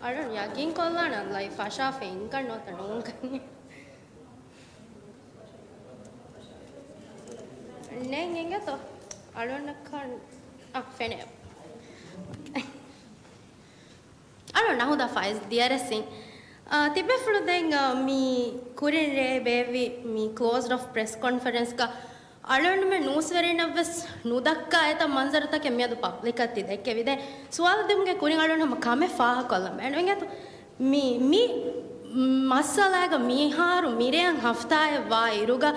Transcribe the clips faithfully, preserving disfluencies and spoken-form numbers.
އަޅުން ޔަގީން ކޮށްލާނަން ލައި ފަށާފަ އިންކަން ނުވަތަ ނޫންކަން. ނޭނގެ އިނގޭތޯ؟ އަޅުންނަކަށް އަ، ފެނޭ. އަޅުން ނަހުދާ ފައިސް ދިޔަރެސިން. އާ، ތިބޭފުޅު ދެން، އާ، މި ކުރިން ރޭ ބޭއްވި މި ކްލޯސްޑް އޮފް ޕްރެސް ކޮންފަރެންސްގަ އަޅުންމެ ނޫސްވެރިންނަށް ވެސް ނުދައްކާ އެތައް މަންޒަރުތަކެއް މިއަދު ޕަބްލިކަށް ތި ދެއްކެވި. ދެން ސުވާލު ދިމުގެ ކުރިން އަޅުން ހަމަ ކަމެއް ފާހަގަކޮށްލަން ބޭނުން. އެނގޭތޯ؟ މި، މި މައްސަލާގަ މިހާރު މިރޭއަށް ހަފްތާއެއް ވާ އިރުގަ،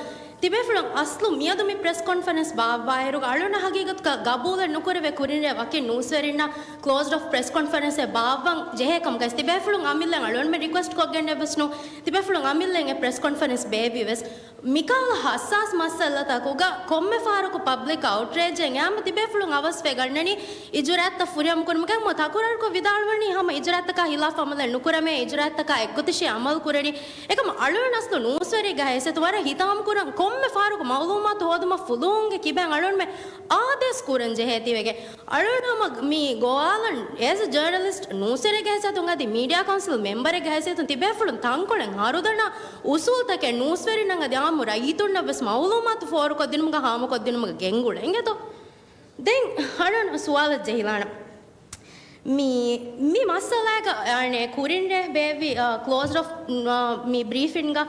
ތިބޭފުޅުން އަސްލު މިއަދު މި ޕްރެސް ކޮންފަރެންސް ބާއްވާ އިރުގަ، އަޅުންނަށް ހަގީގަތުގަ ގަބޫލެއް ނުކުރެވޭ ކުރިންރޭ ވަކި ނޫސްވެރިންނަށް ކްލޯސްޑް އޮފް ޕްރެސް ކޮންފަރެންސެއް ބާއްވަން ޖެހޭ ކަމުގައި ތިބޭފުޅުން އަމިއްލައިން އަޅުންމެ ރިކުއެސްޓް ކޮށްގެންނެއްވެސް ނޫން. ތިބޭފުޅުން އަމިއްލައިން އެ ޕްރެސް ކޮންފަރެންސް ބޭއްވި ވެސް. މިކަހަލަ ހައްސާސް މައްސަލަތަކުގަ ކޮންމެ ފަހަރަކު ޕަބްލިކް އައުޓްރޭޖެއް އެއާމަ ތިބޭފުޅުން އަވަސްވެ ގަންނަނީ އިޖުރާތައް ފުރިހަމަ ކުރުމުގައި. މަ ތަކުރާރުކޮށް ވިދާޅުވަނީ ހަމަ އިޖުރާތަކާ ހިލާފަށް އަމަލެއް ނުކުރަމޭ، އިޖުރާތަކާ އެއްގޮތަށޭ އަމަލު ކުރަނީ. އެކަމަ އަޅުން އަސްލު ނޫސްވެރިގެ ހައިސިއްޔަތު ވަރަށް ހިތާމަ ކުރަން ކޮންމެ ފަހަރަކު މައުލޫމާތު ހޯދުމަށް ފުލުހުންގެ ކިބައިން އަޅުންމެ އާދޭސް ކުރަން ޖެހޭ ތިވެގެ. އަޅުން ހަމަ މި ގޮވާލަން އޭޒް އަ ޖާނަލިސްޓް ނޫސްވެރިގެ ހައިސިއްޔަތުން އަދި މީޑިއާ ކައުންސިލް މެމްބަރެއްގެ ހައިސިއްޔަތުން ތިބޭފުޅުން ތަންކޮޅެއް ހަރުދަނާ އުސޫލްތަކެއް ނޫސްވެރިންނަށް އަދި އާއްމު ރައްޔިތުންނަށް ވެސް މައުލޫމާތު ފޯރުކޮށްދިނުމުގަ ހާމަކޮށްދިނުމުގަ ގެންގުޅޭ. އިނގޭތޯ؟ ދެން އަޅުން ސުވާލަށް ޖެހިލާނަން. މި، މި މައްސަލާގަ އަނެއް ކުރިންރޭ ބޭއްވި، އަ، ކްލޯސް އޮފް، އަ، މި ބްރީފިންގަ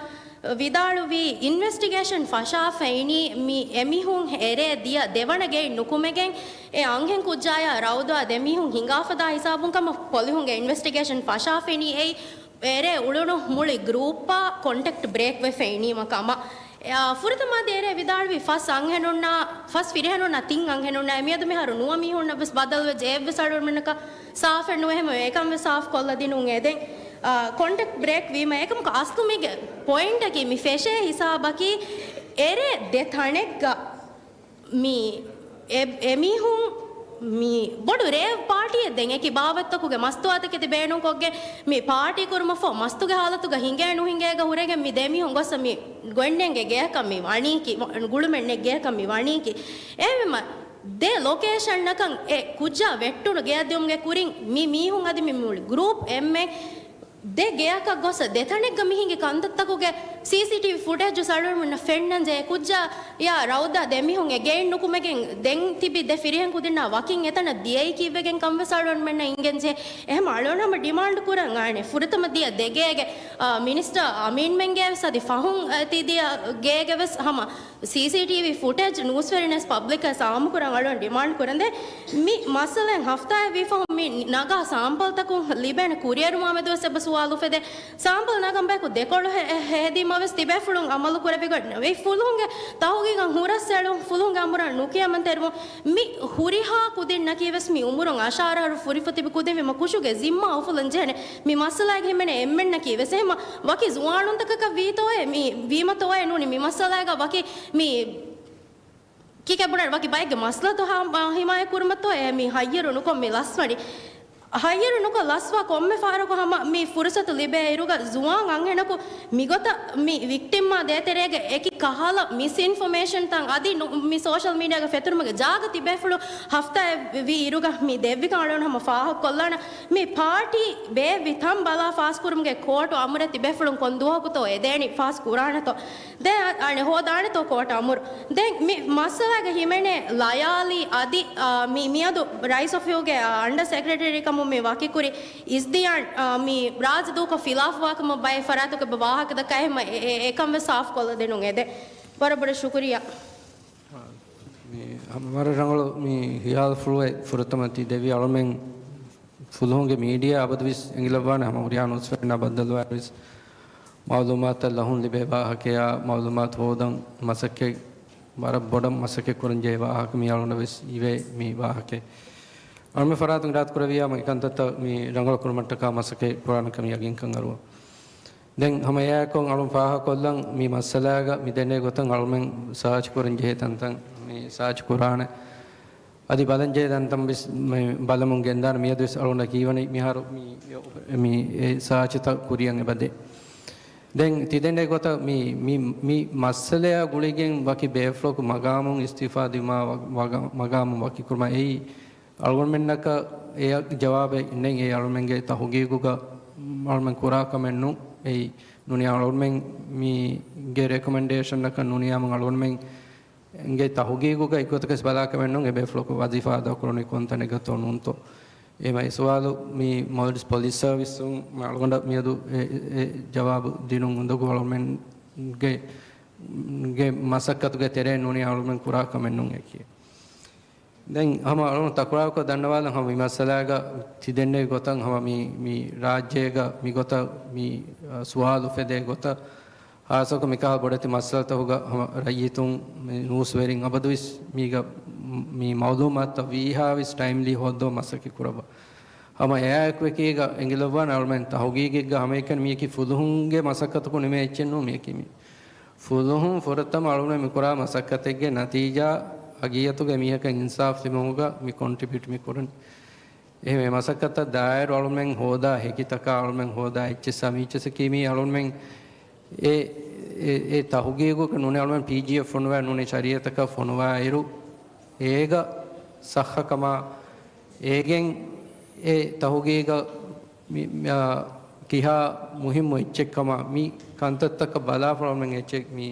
ވިދާޅުވީ، އިންވެސްޓިގޭޝަން ފަށާފައިނީ މި އެމީހުން އެރޭ ދިޔަ ދެވަނަ ގެއިން ނުކުމެގެން އެ އަންހެން ކުއްޖާޔާ ރައުދާ ދެމީހުން ހިނގާފަދާ ހިސާބުން ކަމަށް ޕޮލިހުންގެ އިންވެސްޓިގޭޝަން ފަށާފައިނީ. އެއީ އެރޭ އުޅުނު މުޅި ގްރޫޕާ ކޮންޓެކްޓް ބްރޭކް ވެފައިނީމަ ކަމަށް. އެ، އާ، ފުރަތަމަ އަދި އެރޭ ވިދާޅުވީ ފަސް އަންހެނުންނާ، ފަސް ފިރިހެނުންނާ ތިން އަންހެނުންނާ އެ މިއަދު މިހާރު ނުވަ މީހުންނަށް ވެސް ބަދަލުވެއްޖެ. އެއްވެސް އަޅުގަނޑުމެންނަކަށް ސާފެއް ނުވޭ. ހަމަ އެކަން ވެސް ސާފް ކޮށްލަދިނުން އެދެން. އާ، ކޮންޓެކްޓް ބްރޭކް ވީމަ އެކަމަކު އަސްލު މީގެ ޕޮއިންޓަކީ މި ފެށޭ ހިސާބަކީ އެރޭ ދެ ތަނެއްގަ މި އެ-، އެމީހުން މި ބޮޑު ރޭވް ޕާޓީއެއް ދެން އެކި ބާވަތްތަކުގެ މަސްތުވާތަކެތި ބޭނުންކޮށްގެން މި ޕާޓީ ކުރުމަށްފަހު މަސްތުގެ ހާލަތުގަ ހިނގޭ ނުހިނގޭގަ ހުރެގެން މި ދެމީހުން ގޮސް މި ގޮތްނެއްގެ ގެއަކަށް މި ވަނީކީ، ގުޅުމެއް ނެތް ގެއަކަށް މި ވަނީކީ. އެހެންވީމަ ދެ ލޮކޭޝަންއަކަށް އެ ކުއްޖާ ވެއްޓުނު ގެއަށް ދިއުމުގެ ކުރިން މި މީހުން އަދި މި މުޅި ގްރޫޕް އެންމެ ދެ ގެއަކަށް ގޮސް ދެތަނެއްގަ މި ހިނގި ކަންތައްތަކުގެ ސީސީޓީވީ ފުޓޭޖު އަޅުގަނޑުމެންނަށް ފެންނަންޖެހޭ. ކުއްޖާޔާ ރައުދާ ދެމީހުން އެ ގެއިން ނުކުމެގެން ދެން ތިބި ދެ ފިރިހެން ކުދިންނާ ވަކިން އެތަނަށް ދިޔައީކީއްވެގެން ކަން ވެސް އަޅުގަނޑުމެންނަށް އިނގެންޖެހޭ. އެހެން އަޅުގަނޑު ހަމަ ޑިމާންޑް ކުރަން އާނެ ފުރަތަމަ ދިޔަ ދެ ގޭގެ، އާ، މިނިސްޓަރ އަމީންމެންގެ ވެސް އަދި ފަހުން، އާ، ތި ދިޔަ ގޭގެ ވެސް ހަމަ ސީސީޓީވީ ފުޓޭޖް ނޫސްވެރިންނަށް ޕަބްލިކަށް އާއްމުކުރަން އަޅުގަނޑު ޑިމާންޑް ކުރަން. ދެން މި މައްސަލައިން ހަފްތާއެއް ވީފަހު މި ނަގާ ސާމްޕަލްތަކުން ލިބޭނެ ކުރިއެރުމާމެދު ވެސް އެބަ ސުވާލު އުފެދޭ. ސާމްޕަލް ނަގަން ބަޔަކު ދެކޮޅު ހެ-، ހެ-، ހެދީމަ ވެސް ތިބޭފުޅުން އަމަލު ކުރެވިގެން އެ ފުލުހުންގެ ތަހުގީގަށް ހުރަސްއެޅުން، ފުލުހުންގެ އަނބުރާ ނުކިޔަމަންތެރިވުން މި ހުރިހާ ކުދިންނަކީ ވެސް މި އުމުރުން އަށާރަ އަހަރު ފުރިފަ ތިބި ކުދިން ވީމަ ކުށުގެ ޒިންމާ އުފުލަން ޖެހޭނެ. މި މައްސަލައިގެ ހިމެނޭ އެންމެންނަކީ ވެސް އެހެމަ ވަކި ޒުވާނުންތަކަކަށް ވީތޯއޭ މި ވީމަތޯއޭ ނޫނީ މި މައްސަލައިގަ ވަކި މި ކިކެ ބުނަން ވަކި ބައެއްގެ މަސްލަހަތު ހާ-، ހިމާޔަތް ކުރުމަށްތޯ އެ މި ހައްޔަރު ނުކޮށް މި ލަސްވަނީ. ހައްޔަރު ނުކޮށް ލަސްވާ ކޮންމެ ފަހަރަކު ހަމަ މި ފުރުސަތު ލިބޭ އިރުގަ ޒުވާން އަންހެނަކު މިގޮތަށް މި ވިކްޓިމްއާ ދޭތެރޭގަ އެކި ކަހަލަ މިސްއިންފޮމޭޝަންތައް އަދި ނު-، މި ސޯޝަލް މީޑިއާގަ ފެތުރުމުގެ ޖާގަ ތިބޭފުޅު ހަފްތާއެއް ވީ އިރުގަ މި ދެއްވިކަން އަޅުގަނޑު ހަމަ ފާހަގަކޮށްލާނަ. މި ޕާޓީ ބޭއްވި ތަން ބަލާ ފާސްކުރުމުގެ ކޯޓު އަމުރެއް ތިބޭފުޅުން ކޮން ދުވަހަކުތޯ އެދޭނީ ފާސް ކުރާނެތޯ. ދެން އަ-، އަނެއް ހޯދާނެތޯ ކޯޓް އަމުރު. ދެން މި މައްސަލާގެ ހިމެނޭ ލަޔާލީ އަދި، އާ، މި، މިއަދު ރައީސް އޮފީހުގެ، އާ، އަންޑަ ސެކްރެޓަރީ ކަމުން މި ވަކިކުރި އިޒްދިޔާން، އާ، މި ރާޖި ދޫކޮށް ފިލާފުވާކަމަށް ބައެއް ފަރާތުގެ ވާހަކަ ދައްކާ އެހެމަ އެ-، އެ-، އެކަން ވެސް ސާފް ކޮށްލަދިނުން އެދެ. ވަރަށް ބޮޑަށް ޝުކުރިއްޔާ. މި ހަމަ ވަރަށް ރަނގަޅު މި ހިޔާލުފުޅުވެ ފުރަތަމަ ތި ދެވި އަޅުމެން ފުލުހުންގެ މީޑިއާ އަބަދުވެސް އެނގިލައްވާނެ ހަމަ ހުރިހާ ނޫސްވެރިންނާ ބައްދަލުވާ ވެސް މައުލޫމާތަށް ލަހުން ލިބޭ ވާހަކަޔާ، މައުލޫމާތު ހޯދަން މަސައްކަތް ވަރަށް ބޮޑަށް މަސައްކަތް ކުރަން ޖެހޭ ވާހަކަ މި އަޅުގަނޑަށް ވެސް އިވޭ މި ވާހަކަ. އަޅުމެން ފަރާތުން އިރާދަ ކުރެއްވިއްޔާ މި ކަންތައްތައް މި ރަނގަޅު ކުރުމަށްޓަކާ މަސައްކަތް ކުރާނެ ކަމަށް ޔަގީންކަން އަރުވަން. ދެން ހަމަ އެއާއެކު އަޅުން ފާހަގަކޮށްލަން މި މައްސަލާގަ މި ދެންނެވި ގޮތަށް އަޅުމެން ސާޗު ކުރަން ޖެހޭ ތަންތަން މި ސާޗު ކުރާނެ. އަދި ބަލަންޖެހޭ ތަންތަން ވެސް މި ބަލަމުން ގެންދާނެ. މިއަދު ވެސް އަޅުގަނޑަށް ކީވަނީ މިހާރު މި، މި އެ ސާޗުތައް ކުރިއަށް އެބަދޭ. ދެން ތިދެންނެވި ގޮތަށް މި، މި، މި މައްސަލަޔާ ގުޅިގެން ވަކި ބޭފުޅަކު މަގާމުން އިސްތިއުފާ ދިއުމާ ވަ-، ވަގަ-، މަގާމުން ވަކިކުރުމާ އެއީ އަޅުގަނޑުމެންނަކަށް އެ ޖަވާބެއް ނެތް. އެ އަޅުމެންގެ ތަހުގީގުގަ އަޅުމެން ކުރާ ކަމެއް ނޫން. އެއީ ނޫނީ އަޅުމެން މީގެ ރެކޮމެންޑޭޝަންއަކަށް ނޫނީ ހަމަ އަޅުމެންގެ ތަހުގީގުގަ އެއްގޮތަކަށް ބަލާ ކަމެއް ނޫން. އެބޭފުޅަކު ވަޒީފާ އަދާކުރަނީ ކޮންތަނެއްގަތޯ ނޫންތޯ؟ އެހެން އެ ސުވާލު މި މޯލްޑިވްސް ޕޮލިސް ސަރވިސުން އަޅުގަނޑަށް މިއަދު އެ، އެ ޖަވާބު ދިނުން އުނދަގޫ. އަޅުމެންގެ، ގެ މަސައްކަތުގެ ތެރޭ ނޫނީ އަޅުމެން ކުރާ ކަމެއް ނޫން އެކީ. ދެން ހަމަ އަޅުން ތަކުރާރުކޮށް ދަންނަވާލަން ހަމަ މި މައްސަލާގަ ތި ދެންނެވި ގޮތަށް ހަމަ މި، މި ރާއްޖޭގަ މި ގޮތަށް މި، އަ، ސުވާލު އުފެދޭ ގޮތަށް ހާއްސަކޮށް މިކަހަލަ ބޮޑެތި މައްސަލަތަކުގަ ހަމަ ރައްޔިތުން މި ނޫސްވެރިން އަބަދުވެސް މީގަ މި މައުލޫމާތުތައް ވީހާވެސް ޓައިމްލީ ހޯއްދަވަން މަސައްކަތް ކުރައްވާ. ހަމަ އެއާއެކު އެކީގަ އެނގިލައްވާނެ އަޅުމެން ތަހުގީގެއްގަ ހަމައެކަނި މިޔަކީ ފުލުހުންގެ މަސައްކަތަކުން ނިމޭ އެއްޗެއް ނޫން މިޔަކީ މި. ފުލުހުން ފުރަތަމަ އަޅުމެން މިކުރާ މަސައްކަތެއްގެ ނަތީޖާ އަގިޔަތުގެ މީހަކަށް އިންސާފް ލިބުމުގަ މި ކޮންޓްރިބިއުޓް މި ކުރަނީ. އެހެން މަސައްކަތަށް ދާއިރު އަޅުމެން ހޯދާ ހެކިތަކާ އަޅުމެން ހޯދާ އެއްޗެއްސާ މި އެއްޗެއްސަކީ މީ އަޅުމެން އެ، އެ، އެ ތަހުގީގުގަ ނޫނީ އަޅުމެން ޕީޖީއެފް ފޮނުވާ ނޫނީ ޝަރީއަތަކަށް ފޮނުވާއިރު އޭގަ ސައްހަކަމާ އޭގެން އެ ތަހުގީގަށް މި، މި، އާ، ކިހާ މުހިއްމު އެއްޗެއްކަމާ މި ކަންތައްތަކަށް ބަލާފަ އަޅުމެން އެއްޗެއް މި،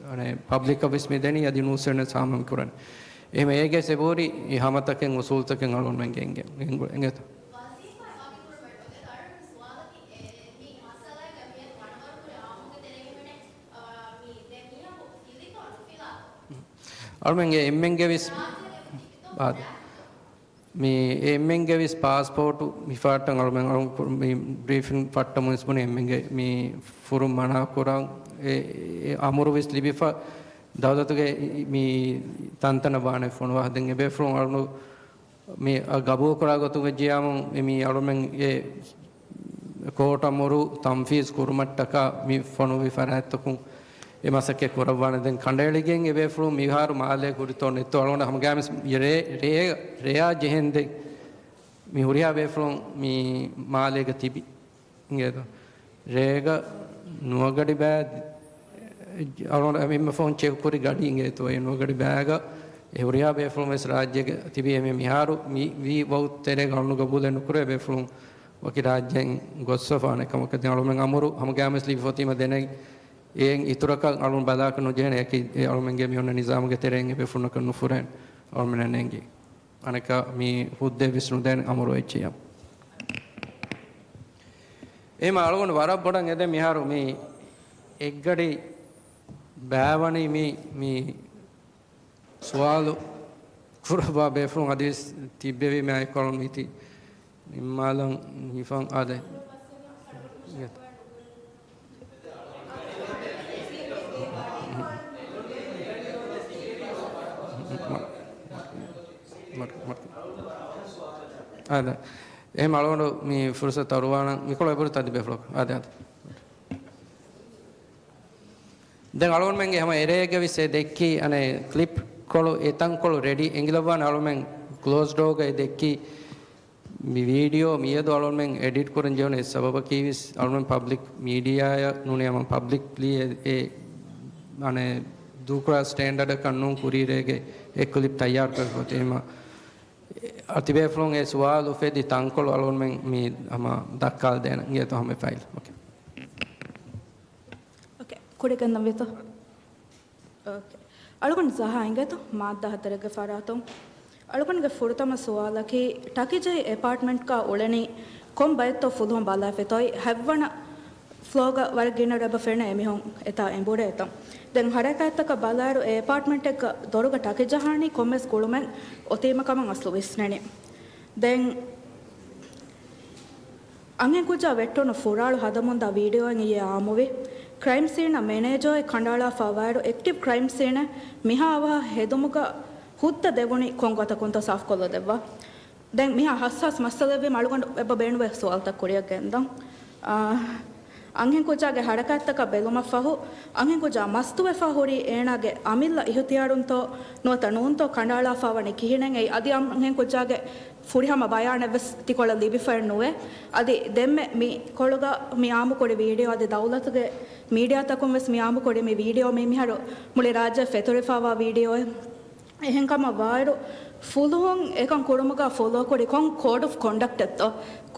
އަނެއް، ޕަބްލިކަށް ވެސް މި ދެނީ އަދި ނޫސްވެރިން ހާމަ މި ކުރަނީ. އެހެން އޭގެ ސެބޯރި އެ ހަމަތަކެއް އުސޫލުތަކެއް އަޅުގަނޑުމެން ގެންގެ، ގެންގުޅެ އެނގޭތަ؟ އަޅުމެންގެ އެންމެންގެ ވެސް މި އެންމެންގެ ވެސް ޕާސްޕޯޓު މި ފައްޓަން އަޅުމެން އަޅު މި ބްރީފިން ފައްޓަމުން ވެސް ބުނި އެންމެންގެ މި ފުރުން މަނާ ކުރަން އެ، އެ އަމުރު ވެސް ލިބިފަ ދައުލަތުގެ މި ތަންތަނަށް ވާނެ ފޮނުވާ. ދެން އެބޭފުޅުން އަޅު މި ގަބޫލުކުރާ ގޮތުން ވެއްޖިޔާމު މި އަޅުމެން އެ ކޯޓް އަމުރު ތަންފީޒް ކުރުމަށްޓަކާ މި ފޮނުވި ފަރާތްތަކުން އެ މަސައްކަތް ކުރައްވާނެ. ދެން ކަނޑައެޅިގެން އެބޭފުޅުން މިހާރު މާލޭ ހުރިތޯ ނެތޯ އަޅުގަނޑަށް ހަމަގައިމުވެސް ރޭ، ރޭ، ރެޔާ ޖެހެންދެން މި ހުރިހާ ބޭފުޅުން މި މާލޭގަ ތިބި އިނގޭތޯ. ރޭގަ ނުވަގަޑި ބައި އަޅުގަނޑު އެންމެ ފަހުން ޗެކް ކުރި ގަޑި އިނގޭތޯ. އެ ނުވަގަޑި ބައިގަ އެ ހުރިހާ ބޭފުޅުން ވެސް ރާއްޖޭގަ ތިބި އެމެ މިހާރު މި ވީ ވައުދު ތެރޭގަ އަޅުގަނޑު ގަބޫލެއް ނުކުރޭ ބޭފުޅުން ވަކި ރާއްޖެއިން ގޮސްފަ ފާނެ ކަމަކަށް ދެން އަޅުމެން އަމުރު ހަމަގައިމުވެސް ލިބިފަ އޮތީމަ ދެނެއް އެއިން އިތުރަކަށް އަޅުން ބަލާކަށް ނުޖެހޭނެ އެކި އެ އަޅުމެންގެ މި އޮންނަ ނިޒާމުގެ ތެރެއިން އެބޭފުޅުންނަކަށް ނުފުރޭނެ އަޅުމެންނަށް ނޭނގި. އަނެއްކާ މި ހުއްދައެއް ވެސް ނުދޭނެ އަމުރު އެއްޗެއްޔާ. އެހެމަ އަޅުގަނޑު ވަރަށް ބޮޑަށް އެދެން މިހާރު މި އެއްގަޑި ބައިވަނީ މި، މި ސުވާލު ކުރައްވާ ބޭފުޅުން އަދިވެސް ތިއްބެވީ މާ އެކޮޅުން މީތި ނިންމާލަން ހިފަން އާދެ. އާދެ. އެހެމަ އަޅުގަނޑު މި ފުރުސަތު އަރުވާނަން މިކޮޅު އެބުރި ތަދި ބޭފުޅަކު. އާދެ، އާދެ. ދެން އަޅުގަނޑުމެންގެ ހަމަ އެރޭގަ ވެސް އެ ދެއްކި އަނެއް ކްލިޕްކޮޅު އެ ތަންކޮޅު ރެޑީ އެނގިލައްވާނެ އަޅުމެން ކްލޯސް ޑޯގައި ދެއްކި މި ވީޑިއޯ މިއަދު އަޅުމެން އެޑިޓް ކުރަން ޖެހުނު އެއް ސަބަބަކީ ވެސް އަޅުމެން ޕަބްލިކް މީޑިއާއަށް ނޫނީ ހަމަ ޕަބްލިކްލީ އެ، އެ އަނެއް ދޫކުރާ ސްޓޭންޑަޑަކަށް ނޫން ކުރީ ރޭގެ އެ ކްލިޕް ތައްޔާރު ކުރެފަ އޮތީމަ އަ، ތިބޭފުޅުން އެ ސުވާލު އުފެދި ތަންކޮޅު އަޅުގަނޑުމެން މި ހަމަ ދައްކާލަދޭނަން އިނގޭތޯ ހަމަ ފައިލް. އޯކޭ. އޯކޭ. ކުރިގަންނަވީތޯ؟ އޯކޭ. އަޅުގަނޑު ޒަހާ އިނގޭތޯ މާއްދާ ހަތަރެއްގެ ފަރާތުން. އަޅުގަނޑުގެ ފުރަތަމަ ސުވާލަކީ، ޓަކިޖައި އެޕާޓްމަންޓްގަ އުޅެނީ ކޮން ބައެއްތޯ ފުލުހުން ބަލާފަތޯއި ހަތްވަނަ ފްލޯގަ ވަރަށް ގިނަ ރަބަ ފެނޭ އެމީހުން އެތާ އެނބުރޭތަ؟ ދެން ހަރަކާތްތަކަށް ބަލާއިރު އެ އެޕާޓްމަންޓެއްގަ ދޮރުގަ ޓަކި ޖަހާނީ ކޮންމެސް ގުޅުމެއް އޮތީމަ ކަމަށް އަސްލު ވިސްނެނީ. ދެން އަންހެންކުއްޖާ ވެއްޓުނު ފުރާޅު ހަދަމުންދާ ވީޑިއޯއިން އިއްޔެ އާއްމުވި ކްރައިމް ސީނަށް މެނޭޖަރެއް ކަނޑައަޅާފަ ވާއިރު އެކްޓިވް ކްރައިމް ސީނެއް މިހާ އަވަހަށް ހެދުމުގަ ހުއްދަ ދެވުނީ ކޮން ގޮތަކުންތޯ ސާފުކޮށްލަ ދެއްވާ. ދެން މިހާ ހައްސާސް މައްސަލައެއްވީމަ އަޅުގަނޑު އެބަ ބޭނުންވޭ ސުވާލުތައް ކުރިއަށް ގެންދަން. އާ، އަންހެންކުއްޖާގެ ހަރަކާތްތަކަށް ބެލުމަށްފަހު، އަންހެންކުއްޖާ މަސްތުވެފަ ހުރީ އޭނާގެ އަމިއްލަ އިހުތިޔާރުންތޯ ނުވަތަ ނޫންތޯ ކަނޑައަޅާފަ ވަނީ ކިހިނެއް އެއީ؟ އަދި އަންހެންކުއްޖާގެ ފުރިހަމަ ބަޔާނެއްވެސް ތިކޮޅަށް ލިބިފައެއް ނުވޭ. އަދި ދެންމެ މި ކޮޅުގަ މި އާއްމުކުރި ވީޑިއޯ އަދި ދައުލަތުގެ މީޑިއާތަކުން ވެސް މި އާއްމުކުރި މި ވީޑިއޯ މި މިހާރު މުޅި ރާއްޖެ ފެތުރިފައިވާ ވީޑިއޯއެއް. އެހެންކަމަށް ވާއިރު، ފުލުހުން އެކަން ކުރުމުގަ ފޮލޯ ކުރި ކޮން ކޯޑް އޮފް ކޮންޑަކްޓެއްތޯ؟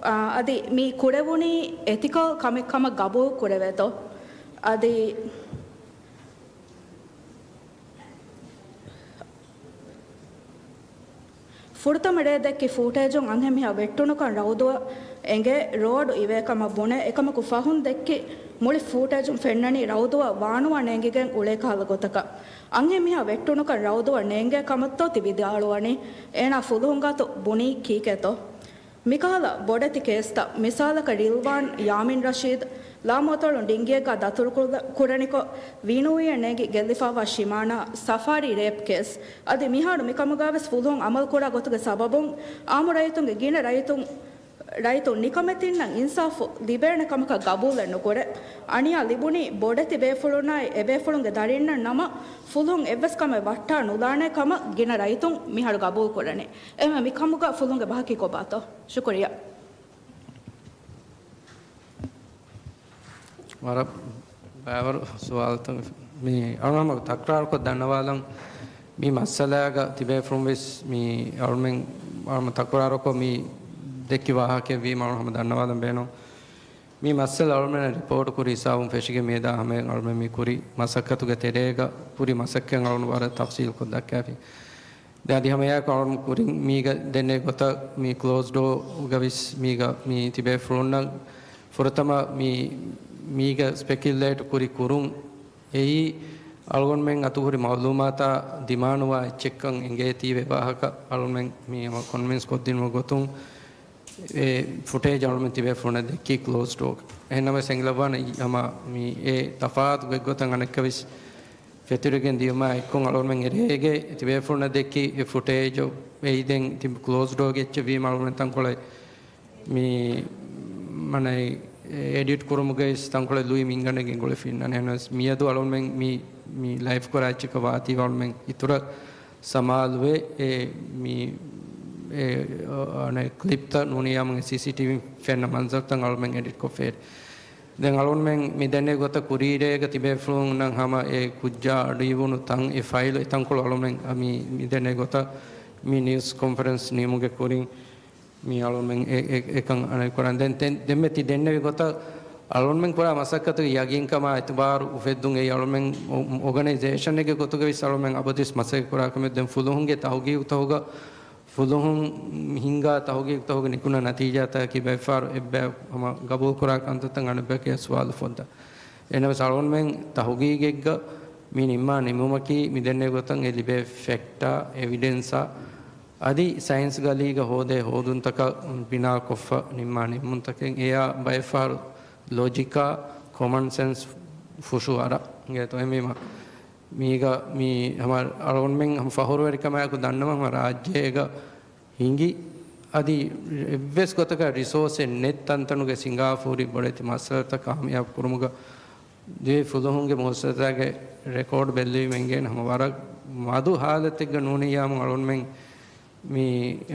އާ، އަދި މި ކުރެވުނީ އެތިކަލް ކަމެއް ކަމަށް ގަބޫލު ކުރެވޭތޯ؟ އަދި ފުރަތަމަ ރޭ ދެއްކި ފޫޓޭޖުން އަންހެންމީހާ ވެއްޓުނުކަން ރައުދުއަށް އެނގޭ، ރޯޑު އިވޭ ކަމަށް ބުނޭ. އެކަމަކު ފަހުން ދެއްކި މުޅި ފޫޓޭޖުން ފެންނަނީ ރައުދުއަށް ވާނުވާ ނޭނގިގެން އުޅޭ ކަހަލަ ގޮތަކަށް. އަންހެންމީހާ ވެއްޓުނުކަން ރައުދުއަށް ނޭނގޭ ކަމަށްތޯ ތި ވިދާޅުވަނީ؟ އޭނާ ފުލުހުން ގާތު ބުނީ ކީކޭތޯ؟ މިކަހަލަ ބޮޑެތި ކޭސްތައް، މިސާލަކަށް ރިލްވާން ޔާމިން ރަޝީދު ލާމުއަތޮޅުން ޑިންގިއެއްގާ ދަތުރުކުރު-، ކުރަނިކޮށް، ވީނޫއީއަށް ނޭނގި ގެއްލިފައިވާ ޝިމާނާ ސަފާރީ ރޭޕް ކޭސް. އަދި މިހާރު މިކަމުގާވެސް ފުލުހުން އަމަލުކުރާ ގޮތުގެ ސަބަބުން އާއްމު ރައްޔިތުންގެ ގިނަ ރައްޔިތުން، ރައްޔިތުން ނިކަމެތިންނަށް އިންސާފު ލިބޭނެ ކަމަކަށް ގަބޫލެއް ނުކުރޭ. އަނިޔާ ލިބުނީ ބޮޑެތި ބޭފުޅުންނާއި އެބޭފުޅުންގެ ދަރިންނަށް ނަމަ، ފުލުހުން އެއްވެސް ކަމެއް ވައްޓާ ނުލާނޭ ކަމަށް ގިނަ ރައްޔިތުން މިހާރު ގަބޫލު ކުރަނީ. އެހެންވެ މި ކަމުގަ ފުލުހުންގެ ބަހަކީ ކޮބާތޯ؟ ޝުކުރިއްޔާ. ވަރަށް ބައިވަރު ސުވާލުތައް. މި އަޅުގަނޑު ތަކްރާރުކޮށް ދަންނަވާލަން، މި މައްސަލާގަ ތިބޭފުޅުން ވެސް މި އަޅުމެން، އަޅުމެން ތަކްރާރުކޮށް މި ދެއްކި ވާހަކައެއް ވީމަ އަޅުގަނޑު ދަންނަވާލަން ބޭނުން. މި މައްސަލަ އަޅުމެން ރިޕޯޓު ކުރި ހިސާބުން ފެށިގެން މިއަދާ ހަމައިން އަޅުމެން މި ކުރި މަސައްކަތުގެ ތެރޭގަ ކުރި މަސައްކަތް އަޅުގަނޑު ވަރަށް ތަފްސީލްކޮށް ދައްކާފި. ދެން އަދި ހަމައެއާއެކު އަޅުގަނޑު ކުރިން މީގަ ދެންނެވި ގޮތަށް މި ކްލޯސް ޑޯގަ ވެސް މީގަ މި ތިބޭފުޅުންނަށް ފުރަތަމަ މި، މީގަ ސްޕެކިއުލޭޓް ކުރި ކުރުން އެއީ އަޅުގަނޑުމެން އަތު ހުރި މައުލޫމާތާ ދިމާނުވާ އެއްޗެއްކަން އެނގޭތީވެ ވާހަކަ އަޅުގަނޑުމެން މި ހަމަ ކޮންވިންސް ކޮށްދިނުމުގެ ގޮތުން އެ ފުޓޭޖް އަޅުމެން ތިބޭފުޅުންނަށް ދެއްކީ ކްލޯސް ޑޯގަ. އެހެންނަމަވެސް އެނގިލައްވާނެ ހަމަ މި އެ ތަފާތު ގޮތްގޮތަށް އަނެއްކާވެސް ފެތުރިގެން ދިޔުމާ އެއްކޮށް އަޅުމެން އެރޭގެ ތިބޭފުޅުންނަށް ދެއްކި އެ ފުޓޭޖު އެއީ ދެން ތި ކްލޯސް ޑޯގެ އެއްޗެއް ވީމަ އަޅުމެން ތަންކޮޅެއް މި މަނައި އެޑިޓް ކުރުމުގައި ތަންކޮޅެއް ލުއި މިންގަނޑެއް ގެންގުޅެފިންނާނެ. އެހެނަސް މިއަދު އަޅުމެން މި، މި ލައިވް ކުރާ އެއްޗަކަށް ވާތީ އަޅުމެން އިތުރަށް ސަމާލުވެ އެ މި އެ ކްލިޕްތައް ނޫނިޔާމުން ސީސީޓީވީ ފެންނަ މަންޒަރުތައް އަޅުމެން އެޑިޓް ކޮށްފޭ. ދެން އަޅުމެން މި ދެންނެވި ގޮތަށް ކުރީރޭގަ ތިބޭފުޅުންނަށް ހަމަ އެ ކުއްޖާ އަޑުއިވުނު ތަން އެ ފައިލު އެތަންކޮޅު އަޅުމެން މި، މި ދެންނެވި ގޮތަށް މި ނިއުސް ކޮންފަރެންސް ނިމުގެ ކުރިން މި އަޅުމެން އެ، އެ، އެކަން އަނެއް ކުރަން. ދެން ތެ-، ދެންމެ ތި ދެންނެވި ގޮތަށް އަޅުމެން ކުރާ މަސައްކަތުގެ ޔަގީންކަމާ އިތުބާރު އުފެއްދުން އެއީ އަޅުމެން އޮ-، އޮގަނައިޒޭޝަނެއްގެ ގޮތުގަ ވެސް އަޅުމެން އަބަދުވެސް މަސައްކަތް ކުރާ ކަމެއް. ދެން ފުލުހުންގެ ތަހުގީގުތަހުގަ ފުލުހުން ހިންގާ ތަހުގީގުތަހުގަ ނިކުންނަ ނަތީޖާތަކަކީ ބައެއްފަހަރު އެއްބަޔަށް ހަމަ ގަބޫލުކުރާ ކަންތައްތައް އަނެއްބަޔަކީ ސުވާލު ފޮއްދާ. އެހެނަސް އަޅުގަނޑުމެން ތަހުގީގެއްގަ މި ނިންމާ ނިންމުމަކީ މި ދެންނެވި ގޮތަށް އެ ލިބޭ ފެކްޓާ، އެވިޑެންސާ އަދި ސައިންސް ގަލީގަ ހޯދޭ ހޯދުންތަކަށް ބިނާކޮށްފަ ނިންމާ ނިންމުންތަކެއް. އެޔާ ބައެއްފަހަރު ލޮޖިކާ، ކޮމަން ސެންސް ފުށު އަރާ އިނގޭތޯ އެމީމަ. މީގަ މި ހަމަ އަޅުގަނޑުމެން ހަމަ ފަހުރުވެރިކަމާއެކު ދަންނަވަން ހަމަ ރާއްޖޭގަ ހިނގި އަދި އެއްވެސް ގޮތަކަށް ރިސޯސެއް ނެތް ތަންތަނުގެ ސިނގާފޫރި ބޮޑެތި މައްސަލަތައް ކާމިޔާބު ކުރުމުގަ ދިވެހި ފުލުހުންގެ މުއައްސަސާގެ ރެކޯޑް ބެއްލެވީމަ އެނގޭނެ ހަމަ ވަރަށް މަދު ހާލަތެއްގަ ނޫނިއްޔާމު އަޅުގަނޑުމެން މި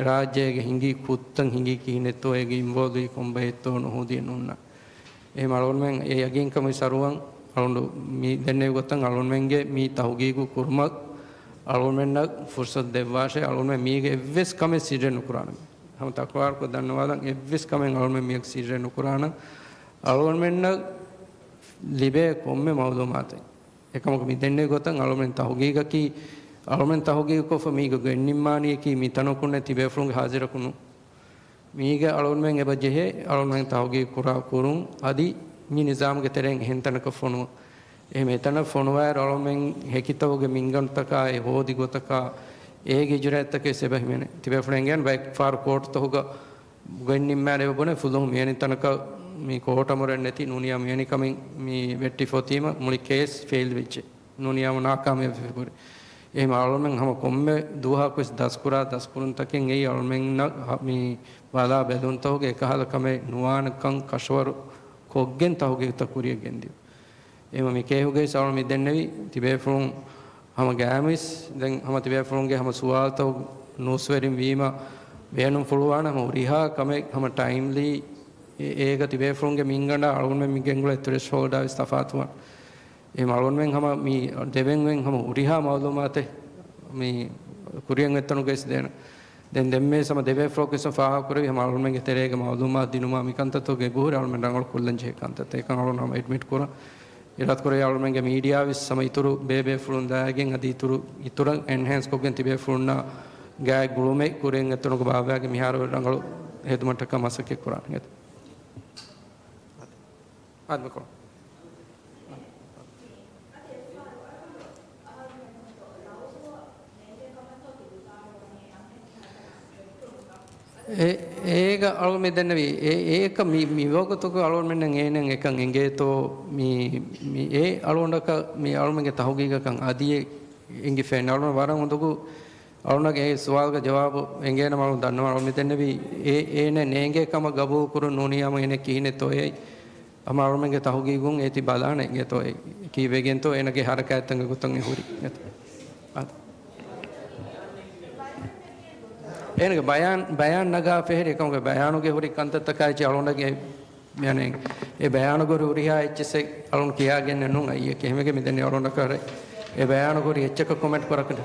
ރާއްޖޭގެ ހިނގި ކުށްތައް ހިނގީ ކިހިނެއްތޯ، އޭގެ އިންވޯލްވީ ކޮންބައެއްތޯ ނުހޯދިޔަ ނޫންނާ. އެހެން އަޅުގަނޑުމެން އެ ޔަގީންކަމުގެ ސަރުވަން އަޅުގަނޑު މި ދެންނެވި ގޮތަށް އަޅުގަނޑުމެންގެ މި ތަހުގީގު ކުރުމަށް އަޅުގަނޑުމެންނަށް ފުރުސަތު ދެއްވާށޭ. އަޅުގަނޑުމެން މީގެ އެއްވެސް ކަމެއް ސިއްރެއް ނުކުރާނަމޭ. ހަމަ ތަކުރާރުކޮށް ދަންނަވާލަން، އެއްވެސް ކަމެއް އަޅުގަނޑުމެން މިއަށް ސިއްރެއް ނުކުރާނަން. އަޅުގަނޑުމެންނަށް ލިބޭ ކޮންމެ މައުލޫމާތެއް އެކަމަކު މި ދެންނެވި ގޮތަށް އަޅުމެން ތަހުގީގަކީ، އަޅުމެން ތަހުގީގުކޮށްފަ މީގަ ގޮތްނިންމާނީއަކީ މި ތަނަކުންނެއް ތިބޭފުޅުންގެ ހާޒިރަކު ނޫން. މީގަ އަޅުމެން އެބަ ޖެހޭ އަޅުމެން ތަހުގީގު ކުރާ ކުރުން އަދި މި ނިޒާމުގެ ތެރެއިން އެހެން ތަނަކަށް ފޮނުވަން. އެހެން އެތަނަށް ފޮނުވާއިރު އަޅުމެން ހެކިތަކުގެ މިންގަނޑުތަކާއި ހޯދި ގޮތަކާ އޭގެ އިޖުރާއަތްތަކެއް އެބަ ހިމެނޭ. ތިބޭފުޅުން އެނގޭނެ ބައެއް ފަހަރު ކޯޓުތަކުގަ ގޮތް ނިންމާއިރު އެބަ ބުނޭ ފުލުހުން މިވެނި ތަނަކަށް މި ކޯޓް އަމުރެއް ނެތި ނޫނިޔާ މިވެނި ކަމެއް މި ވެއްޓިފަ އޮތީމަ މުޅި ކޭސް ފެއިލް ވެއްޖެ. ނޫނިޔާމު ނާކާމިޔާބު ވެފަ ހުރި. އެހެން އަޅުމެން ހަމަ ކޮންމެ ދުވަހަކުވެސް ދަސްކުރާ ދަސްކުރުންތަކެއް އެއީ އަޅުމެންނަށް މި ބަލާ ބެލުންތަކުގެ އެކަހަލަ ކަމެއް ނުވާނެކަން ކަށަވަރު ކޮށްގެން ތަހުގީގުތައް ކުރިޔަށް ގެންދިޔުން. އެހެން މި ކޭހުގައި ސަވާލު މި ދެންނެވި ތިބޭފުޅުން ހަމަ ގައިމުވެސް ދެން ހަމަ ތިބޭފުޅުންގެ ހަމަ ސުވާލުތައް ނޫސްވެރިން ވީމަ ބޭނުންފުޅުވާނެ ހަމަ ހުރިހާ ކަމެއް ހަމަ ޓައިމްލީ އޭގަ ތިބޭފުޅުންގެ މިންގަނޑާ އަޅުގަނޑުމެން މި ގެންގުޅޭ ތުރެޝްހޯލްޑާ ވެސް ތަފާތުވާނެ. އެ އަޅުގަނޑުމެން ހަމަ މި ދެވެންވެން ހަމަ ހުރިހާ މައުލޫމާތެއް މި ކުރިއަށް އޮތްތަނުގައި ވެސް ދޭނަން. ދެން ދެންމެ ހަމަ ދެބޭފުޅަކު ވެސް ފާހަގަކުރެވި ހަމަ އަޅުގަނޑުމެންގެ ތެރޭގަ މައުލޫމާތު ދިނުމާ މިކަންތައްތަކުގެ އެބަހުރި އަޅުގަނޑުމެން ރަނގަޅު ކުރަންޖެހޭ ކަންތައްތައް. އެކަން އަޅުގަނޑު ހަމަ އެޑްމިޓް ކުރަން. އިރާދަކުރެވި އަޅުގަނޑުމެންގެ މީޑިއާ ވެސް ހަމަ އިތުރު ބޭބޭފުޅުން ދާއިގެން އަދި އިތުރު، އިތުރަށް އެންހޭންސް ކޮށްގެން ތިބޭފުޅުންނާ ގާތް ގުޅުމެއް ކުރިއަށް އޮތްތަނުގަ ބާއްވާގެން މިހާރު ރަނގަޅު ހެދުމަށްޓަކާ މަސައްކަތް ކުރާނެ. އާދެ މިކޮޅު. އެ، އޭގަ އަޅު މި ދެންނެވީ، އެ، އޭކަ މި، މި ވަގުތުގަ އަޅުގަނޑުމެންނަށް އޭނައަށް އެކަން އެނގޭތޯ، މި، މި އެ އަޅުގަނޑަކަށް މި އަޅުމެންގެ ތަހުގީގަކަށް އަދި އެ އެނގިފައެއް ނޫން. އަޅުގަނޑު ވަރަށް އުނދަގޫ އަޅުގަނޑަށް އެ ސުވާލުގެ ޖަވާބު އެނގޭނަމަ އަޅު ދަންނަވަން. އަޅު މި ދެންނެވީ އެ، އޭނަ ނޭނގޭ ކަމަށް ގަބޫލު ކުރުން ނޫނީ ހަމަ އޭނަ ކިހިނެއްތޯ އެ ހަމަ އަޅުމެންގެ ތަހުގީގުން އޭތި ބަލާނެ އިނގޭތޯ އެ ކީއްވެގެންތޯ އޭނަގެ ހަރަކާތްތަކުގެ ގޮތަށް އެ ހުރި. އާ. އޭނަގެ ބަޔާން، ބަޔާން ނަގާ ފެހެރި އެކަމުގެ ބަޔާނުގެ ހުރި ކަންތައްތަކާއި އަޅުގަނޑަށް އެ މިއަނެއް އެ ބަޔާނުގަ ހުރިހާ އެއްޗެއްސެއް އަޅުން ކިޔާގެންނެއް ނޫން. އައްޔެ ކެހެމެގެ މިދެންނެ އަޅުންނަކަށް އެ ބަޔާނުގަ ހުރި އެއްޗަކަށް ކޮމެންޓް ކުރަކަށް.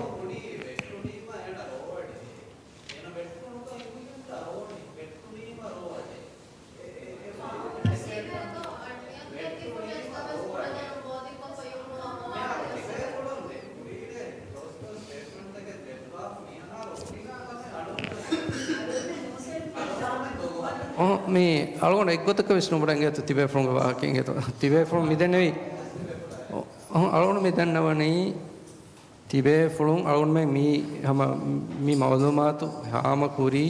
އޮ، މި އަޅުގަނޑު އެއްގޮތަކަށް ވެސް ނުބުނެ އިނގޭތޯ ތިބޭފުޅުންގެ ވާހަކަ އިނގޭތޯ. ތިބޭފުޅުން މިދެންނެވީ، އޮ، އަޅުގަނޑު މި ދަންނަވަނީ ތިބޭފުޅުން އަޅުގަނޑުމެން މި ހަމަ މި މައުލޫމާތު ހާމަކުރީ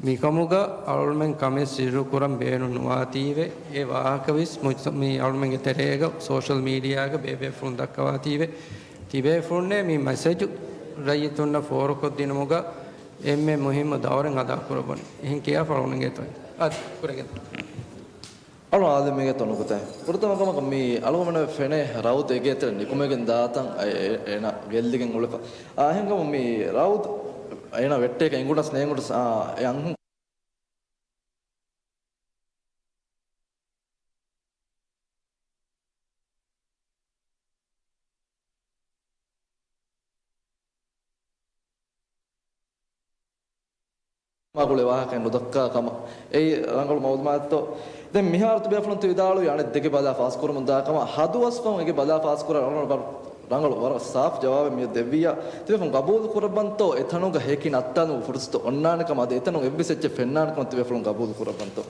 މިކަމުގަ އަޅުގަނޑުމެން ކަމެއް ސިއްރު ކުރަން ބޭނުން ނުވާތީވެ، އެ ވާހަކަ ވެސް މުޖްތަ-، މި އަޅުގަނޑުމެންގެ ތެރޭގަ ސޯޝަލް މީޑިއާގަ ބޭބޭފުޅުން ދައްކަވާތީވެ، ތިބޭފުޅުންނޭ މި މެސެޖު ރައްޔިތުންނަށް ފޯރުކޮށްދިނުމުގަ އެންމެ މުހިއްމު ދައުރެއް އަދާކުރައްވަނީ. އެހެން ކިޔާފަ އަޅުގަނޑުގެ ތޮއި އަދި ކުރެގެން. އަޅު އާލެމެގެ ތޮނުކުތެ. ފުރަތަމަ ކަމަކަށް މި އަޅުގަނޑުމެން ފެނޭ ރައުދު އެގޭތެރެ ނިކުމެގެން ދާތަން އެ، އެ، އޭނަ ގެއްލިގެން އުޅެފަ. އާ، އެހެންކަމުން މި ރައުދު އޭނަ ވެއްޓޭކަ އިނގުނަސް ނޭނގުނަސް، އާ، އެ އަންހެން މާ ގުޅޭ ވާހަކައެއް ނުދައްކާ ކަމަށް. އެއީ ރަނގަޅު މައުލޫމާތުތޯ؟ ދެން މިހާރު ތިބޭފުޅުން ތި ވިދާޅުވި އަނެއް ދެކެ ބަލާ ފާސްކުރަމުން ދާ ކަމަށް ހަދުވަސް ފަހުން އެކެ ބަލާ ފާސްކުރާ ރަނގަޅު، ރަނގަޅު ވަރަށް ސާފް ޖަވާބެއް މިއަދު ދެއްވިއްޔާ. ތިބޭފުޅުން ގަބޫލު ކުރައްވަންތޯ އެތަނުގަ ހެކި ނައްތާލުމުގެ ފުރުސަތު އޮންނާނެ ކަމަށް އަދި އެތަނުގަ އެއްވެސް އެއްޗެއް ފެންނާނެ ކަމަށް ތިބޭފުޅުން ގަބޫލު ކުރައްވަންތޯ؟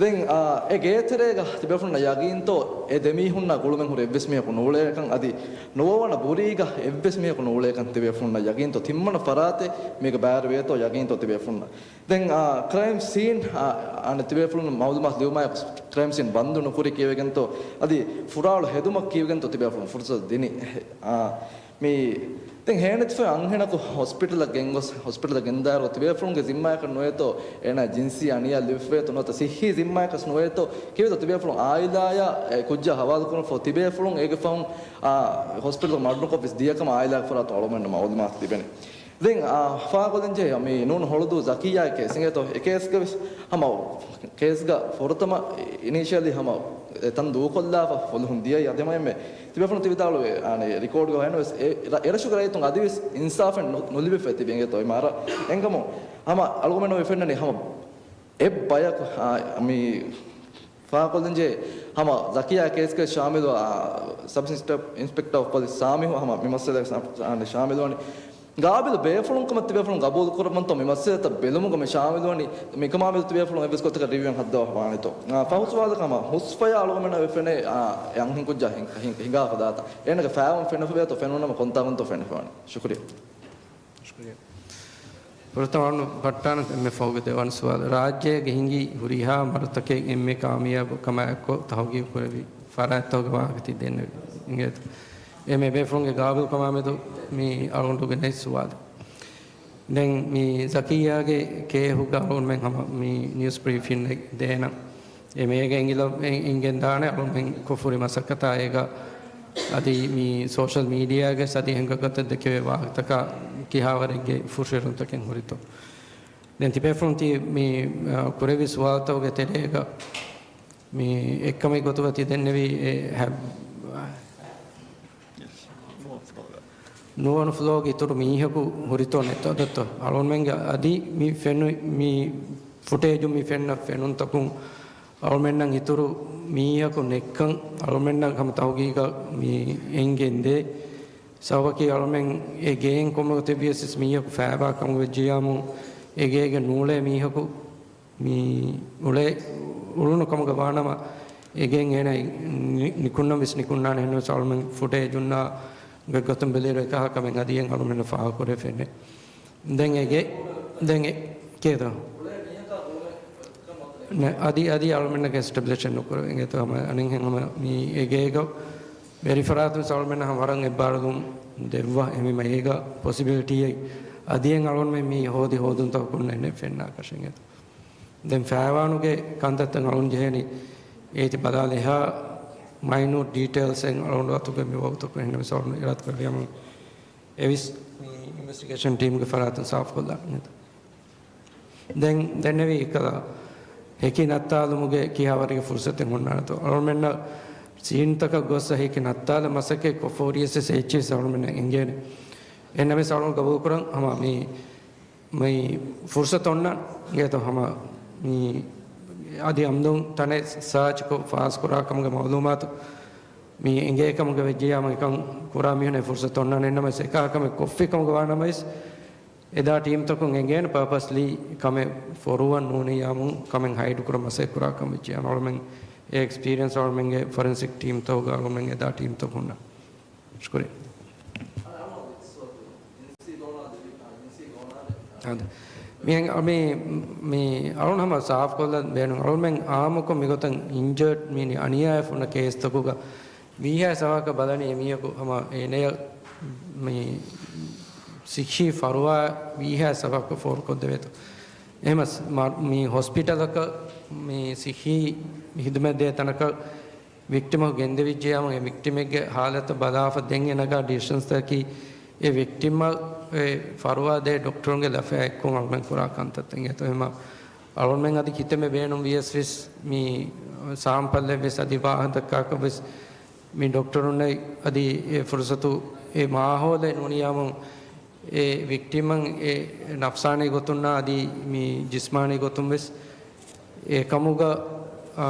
ދެން، އާ، އެ ގޭތެރޭގަ ތިބޭފުޅުންނަށް ޔަގީންތޯ އެ ދެމީހުންނާ ގުޅުމެއް ހުރި އެއްވެސް މީހަކު ނޫޅޭކަން އަދި ނުވަވަނަ ބުރީގަ އެއްވެސް މީހަކު ނޫޅޭކަން ތިބޭފުޅުންނަށް ޔަގީންތޯ ތިންވަނަ ފަރާތެއް މީގަ ބައިވެރިވޭތޯ ޔަގީންތޯ ތިބޭފުޅުންނަށް؟ ދެން، އާ، ކްރައިމް ސީން، އާ، އަނެއް ތިބޭފުޅުން މައުލޫމާތު ލިބުމާއެކު ކްރައިމް ސީން ބަންދު ނުކުރި ކިޔެވިގެންތޯ އަދި ފުރާޅު ހެދުމަށް ކިޔެވިގެންތޯ ތިބޭފުޅުން ފުރުސަތު ދިނީ؟ އާ، މި ދެން ހޭނެތިފައި އަންހެނަކު ހޮސްޕިޓަލަށް ގެންގޮސް، ހޮސްޕިޓަލަށް ގެންދާއިރު ތިބޭފުޅުންގެ ޒިންމާއަކަށް ނުވޭތޯ އޭނާ ޖިންސީ އަނިޔާ ލިބިފައޭތޯ ނުވަތަ ސިއްހީ ޒިންމާއަކަސް ނުވޭތޯ ކެވިތޯ ތިބޭފުޅުން އާއިލާޔާ އެ ކުއްޖާ ހަވާލު ކުރުން ފަހު ތިބޭފުޅުން އޭގެ ފަހުން، އާ، ހޮސްޕިޓަލް މަޑުނުކޮށް ވެސް ދިޔަކަމަށް އާއިލާގެ ފަރާތުން އަޅުގަނޑު މައުލޫމާތު ލިބެނީ. ދެން، އާ، ފާގޮލިންޖެހޭ މި ނޫން ހޮޅުދޫ ޒަކިއްޔާގެ ކޭސް އިނގޭތޯ އެ ކޭސްގަ ވެސް ހަމަ ކޭސްގަ ފުރަތަމަ އިނީޝިއަލީ ހަމަ އެތަން ދޫކޮށްލާފަ ފުލުހުން ދިޔައީ އަދި ހަމަ އެންމެ ތިބޭފުޅުން ތި ވިދާޅުވޭ، އާނެ، ރިކޯޑްގަ ހޮޔަން ވެސް އެ ރަ-، އެރަށުގެ ރައްޔިތުން އަދިވެސް އިންސާފެއް ނު-، ނުލިބިފައި ތިބެ އިނގޭތޯ އެ މާރަށް. އެންގަމު ހަމަ އަޅުގަނޑުމެން ފެންނަނީ ހަމަ އެއް ބަޔަކު، އާ، މި ފާހަގަކޮށްލަންޖެހޭ ހަމަ ޒަކިޔާ ކޭސްގައި ޝާމިލު، އާ، ސަބް އިންސްޕެކްޓަރ އޮފް ޕޮލިސް ސާމިހު ހަމަ މި މައްސަލައަށް ޝާ-، އާނެ، ޝާމިލުވަނީ. ގާބިލު ބޭފުޅުން ކަމަށް ތިބޭފުޅުން ގަބޫލު ކުރައްވަންތޯ މި މައްސަލަތައް ބެލުމުގަ މި ޝާމިލުވަނީ، މިކަމާމެދު ތިބޭފުޅުން އެއްވެސް ގޮތަކަށް ރިވިއުއެއް ހައްދަވާފަ ވާނެތޯ؟ އާ، ފަހު ސުވާލަކަށް ހަމަ ހުސްފަޔާ އަޅުގަނޑަށް ވެފެނޭ، އާ، އެ އަންހެން ކުއްޖާ ހިނގ-، ހިނގ-، ހިނގާފަ ދާތަން. އޭނަގެ ފައިވަން ފެނިފަ ވޭތޯ ފެނުނަމަ ކޮންތާކުންތޯ ފެނިފަވާނީ؟ ޝުކުރިއްޔާ. ޝުކުރިއްޔާ. ފުރަތަމަ އަޅުގަނޑު ބައްޓާނަ އެންމެ ފަހުގެ ދެވަނަ ސުވާލު. ރާއްޖޭގެ ހިނގި ހުރިހާ މަރުތަކެއް އެންމެ ކާމިޔާބު ކަމާއެއްކޮށް ތަހުގީގު ކުރެވި ފަރާތްތަކުގެ ވާހަކަ ތި ދެންނެވި އިނގޭތޯ؟ އެންމެ ބޭފުޅުންގެ ގާބިލްކަމާމެދު މި އަޅުގަނޑުގެ ނެތް ސުވާލެއް. ދެން މި ޒަކިއްޔާގެ ކޭހުގަ އަޅުގަނޑުމެން ހަމަ މި ނިއުސް ބްރީފިންއެއް ދޭނަން. އެ މޭގަ އެނގިލަ-، އެ-، އެނގެންދާނެ އަޅުގަނޑުމެން ކޮށްފުރި މަސައްކަތާ އޭގަ އަދި މި ސޯޝަލް މީޑިއާގެ ސަދި ހިނގަގަތަށް ދެކެވޭ ވާހަކަތަކާ ކިހާވަރެއްގެ ފުށިއެރުންތަކެއް ހުރިތޯ؟ ދެން ތިބޭފުޅުން ތި މި، އަ، ކުރެއްވި ސުވާލުތަކުގެ ތެރޭގަ މި އެއްކަމެއް ގޮތުގަ ތި ދެންނެވީ އެ ހަ-، ނުވަނު ފްލޯގެ އިތުރު މީހަކު ހުރިތޯ ނެތޯ ދެއްތޯ؟ އަޅުމެންގެ އަދި މި ފެނު، މި ފުޓޭޖު މި ފެންނަ ފެނުންތަކުން އަޅުމެންނަށް އިތުރު މީހަކު ނެއްކަން އަޅުމެންނަށް ހަމަ ތަހުގީގަށް މި އެނގެންދޭ. ސަބަބަކީ އަޅުމެން އެ ގެއިން ކޮންމެ ގޮތެއްވިޔަސް މީހަކު ފައިބާ ކަމުގަ ވެއްޖިއްޔާމު އެ ގޭގެ ނޫޅޭ މީހަކު މި އުޅޭ އުޅުނު ކަމުގަ ވާނަމަ، އެގެން އޭނަ ނި-، ނިކުންނަން ވެސް ނިކުންނާނެ. އެހެންވެސް އަޅުމެން ފުޓޭޖުންނާ ގޮތްގޮތުން ބެލިއިރު އެކަހަ ކަމެއް އަދި އެން އަޅުމެންނަށް ފާހަގަކުރެވެން. ދެން އެގެ، ދެން އެ، ކޭތޯ؟ ނެ، އަދި، އަދި އަޅުމެންނަކަށް އެސްޓެބްލިޝެއް ނުކުރެވެން. އެތޯ ހަމަ އަނެއްހެން ހަމަ މި އެގޭގަ ވެރިފަރާތުން އަޅުމެންނަށް ވަރަށް އެއްބާރުލުން ދެއްވާ އެހެންވީމަ އޭގަ ޕޮސިބިލިޓީއެއް އަދި އެން އަޅުމެން މި ހޯދި ހޯދުންތަކުން އެންނެ ފެންނާކަށެއް އެތޯ. ދެން ފައިވާނުގެ ކަންތައްތައް އަޅުން ޖެހޭނީ އޭތި ބަލާލި އެހާ މައިނޫޓް ޑީޓެއިލްސް އެން އަޅުން ވަތުގެ މި ވަގުތު ކުރިން މިސާލު އިރާދަ ކުރެއްވިޔަމު އެވިސް މި އިންވެސްޓިގޭޝަން ޓީމްގެ ފަރާތުން ސާފުކޮށްލާނެ. ދެން ދެންނެވީ އެކަލާ ހެކި ނައްތާލުމުގެ ކިހާވަރެއްގެ ފުރުސަތެއް ހުންނާނެތޯ؟ އަޅުމެންނަށް ސީންތަކަށް ގޮސް ހެކި ނައްތާލަ މަސައްކަތް ކޮށްފަ ހުރިޔަސް އެއްޗެއް އަޅުމެންނަށް އެނގޭނެ. އެހެންނަމަވެސް އަޅުން ގަބޫލުކުރަން ހަމަ މި މި ފުރުސަތު އޮންނަން އިނގޭތޯ ހަމަ މި އަދި އަމްދުން ތަނެއް ސާޗްކޮށް ފާސްކުރާ ކަމުގެ މައުލޫމާތު މި އެނގޭ ކަމުގަ ވެއްޖިއްޔާމު އެކަން ކުރާ މީހުންނަށް ފުރުސަތު އޮންނާނެ. އެހެންނަމަވެސް އެކަހަ ކަމެއް ކޮށްފި ކަމުގަ ވާނަމަވެސް އެދާ ޓީމްތަކުން އެނގޭނެ ޕާޕަސްލީ ކަމެއް ފޮރުވަން ނޫނިއްޔާމު ކަމެއް ހައިޑް ކުރަން މަސައްކަތް ކުރާ ކަމަށް ވެއްޖިއްޔާމު އަޅުމެން އެ އެކްސްޕީރިއަންސް އަޅުމެންގެ ފޮރެންސިކް ޓީމްތަކުގަ އަޅުމެން އެދާ ޓީމްތަކުންނަށް ޝުކުރިއްޔާ. އަދު މި، މި، މި އަޅުން ހަމަ ސާފުކޮށްލަން ބޭނުން. އަޅުމެން އާއްމުކޮށް މިގޮތަށް އިންޖަރޑް މީނި އަނިޔާވެފަ ހުންނަ ކޭސްތަކުގަ ވީހާ ސަވާކަށް ބަލަނީ އެމީހަކު ހަމަ އޭނަޔަށް މި ސިއްހީ ފަރުވާ ވީހާ ސަވާކަށް ފޯރުކޮށްދެވޭތޯ. އެހެމަސް މަ-، މި ހޮސްޕިޓަލަކަށް މި ސިއްހީ ހިދުމަތް ދޭ ތަނަކަށް ވިކްޓިމަކު ގެންދެވިއްޖެޔާމު، އެ ވިކްޓިމެއްގެ ހާލަތަށް ބަލާފަ ދެން އެ ނަގާ ޑިސިޝަންސްތަކީ، އެ ވިކްޓިމަށް އެ ފަރުވާ ދޭ ޑޮކްޓަރުންގެ ލަފަޔާ އެއްކޮށް އަޅުމެން ކުރާ ކަންތައްތައް. އެހެންވީމަ، އަޅުމެން އަދި ކިތަންމެ ބޭނުން ވިޔަސް ވެސް، މި ސާމްޕަލްއެއް ވެސް އަދި ވާހަކަ ދައްކާކަށް ވެސް، މި ޑޮކްޓަރުންނަށް އަދި އެ ފުރުސަތު އެ މާހައުލެއް ނޫނިއްޔާމު، އެ ވިކްޓިމަށް އެ ނަފްސާނީ ގޮތުންނާ އަދި މި ޖިސްމާނީ ގޮތުން ވެސް އެ ކަމުގަ، އާ،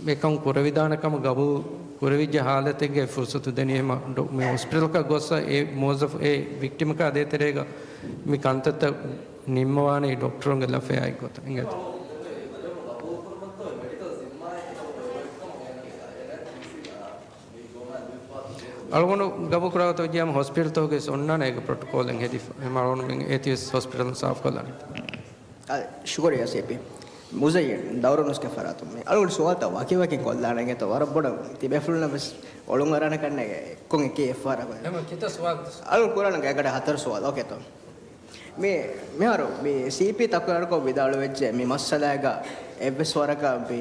އެކަން ކުރެވިދާނެ ކަމަށް ގަބޫލު ކުރެވިއްޖެ ހާލަތެއްގެ ފުރުސަތު ދެނީ. އެހެމަ ޑޮ-، މި ހޮސްޕިޓަލަކަށް ގޮއްސަ އެ މުވައްޒަފު އެ ވިކްޓިމަކާ ދޭތެރޭގަ މި ކަންތައްތައް ނިންމަވާނީ ޑޮކްޓަރުންގެ ލަފަޔާ އެއްގޮތަށް އިނގޭތޯ. އަޅުގަނޑު ގަބޫލު ކުރާ ގޮތަށް ވެއްޖިއްޔާމު ހޮސްޕިޓަލްތަކުގެ ވެސް އޮންނާނެ އޭގެ ޕްރޮޓޮކޯލެއް ހެދިފަ. އެހެމަ އަޅުގަނޑުމެން އޭތި ވެސް ހޮސްޕިޓަލުން ސާފުކޮށްލާނެ. އަ، ޝުކުރިއްޔާ ސީޕީ. މުޒައްޔަރު، ދައުރަނުސްގެ ފަރާތުން މި އަޅުގަނޑު ސުވާލުތައް ވަކި ވަކިން ކޮށްލާނެ އިނގޭތޯ. ވަރަށް ބޮޑަށް ތިބޭފުޅުންނަށް ވެސް އޮޅުން އަރާނެ ކަންނޭނގެ އެއްކޮށް އެކީ އެއް ފަހަރަށް. އެހެމަ ކިތައް ސުވާލު؟ އަޅުގަނޑު ކުރާނަން ގައިގަޑަ ހަތަރު ސުވާލު. އޯކޭތޯ. މި، މިހާރު މި ސީޕީ ތަކުރާރުކޮށް ވިދާޅުވެއްޖެ މި މައްސަލާގަ އެއްވެސް ވަރަކަށް މި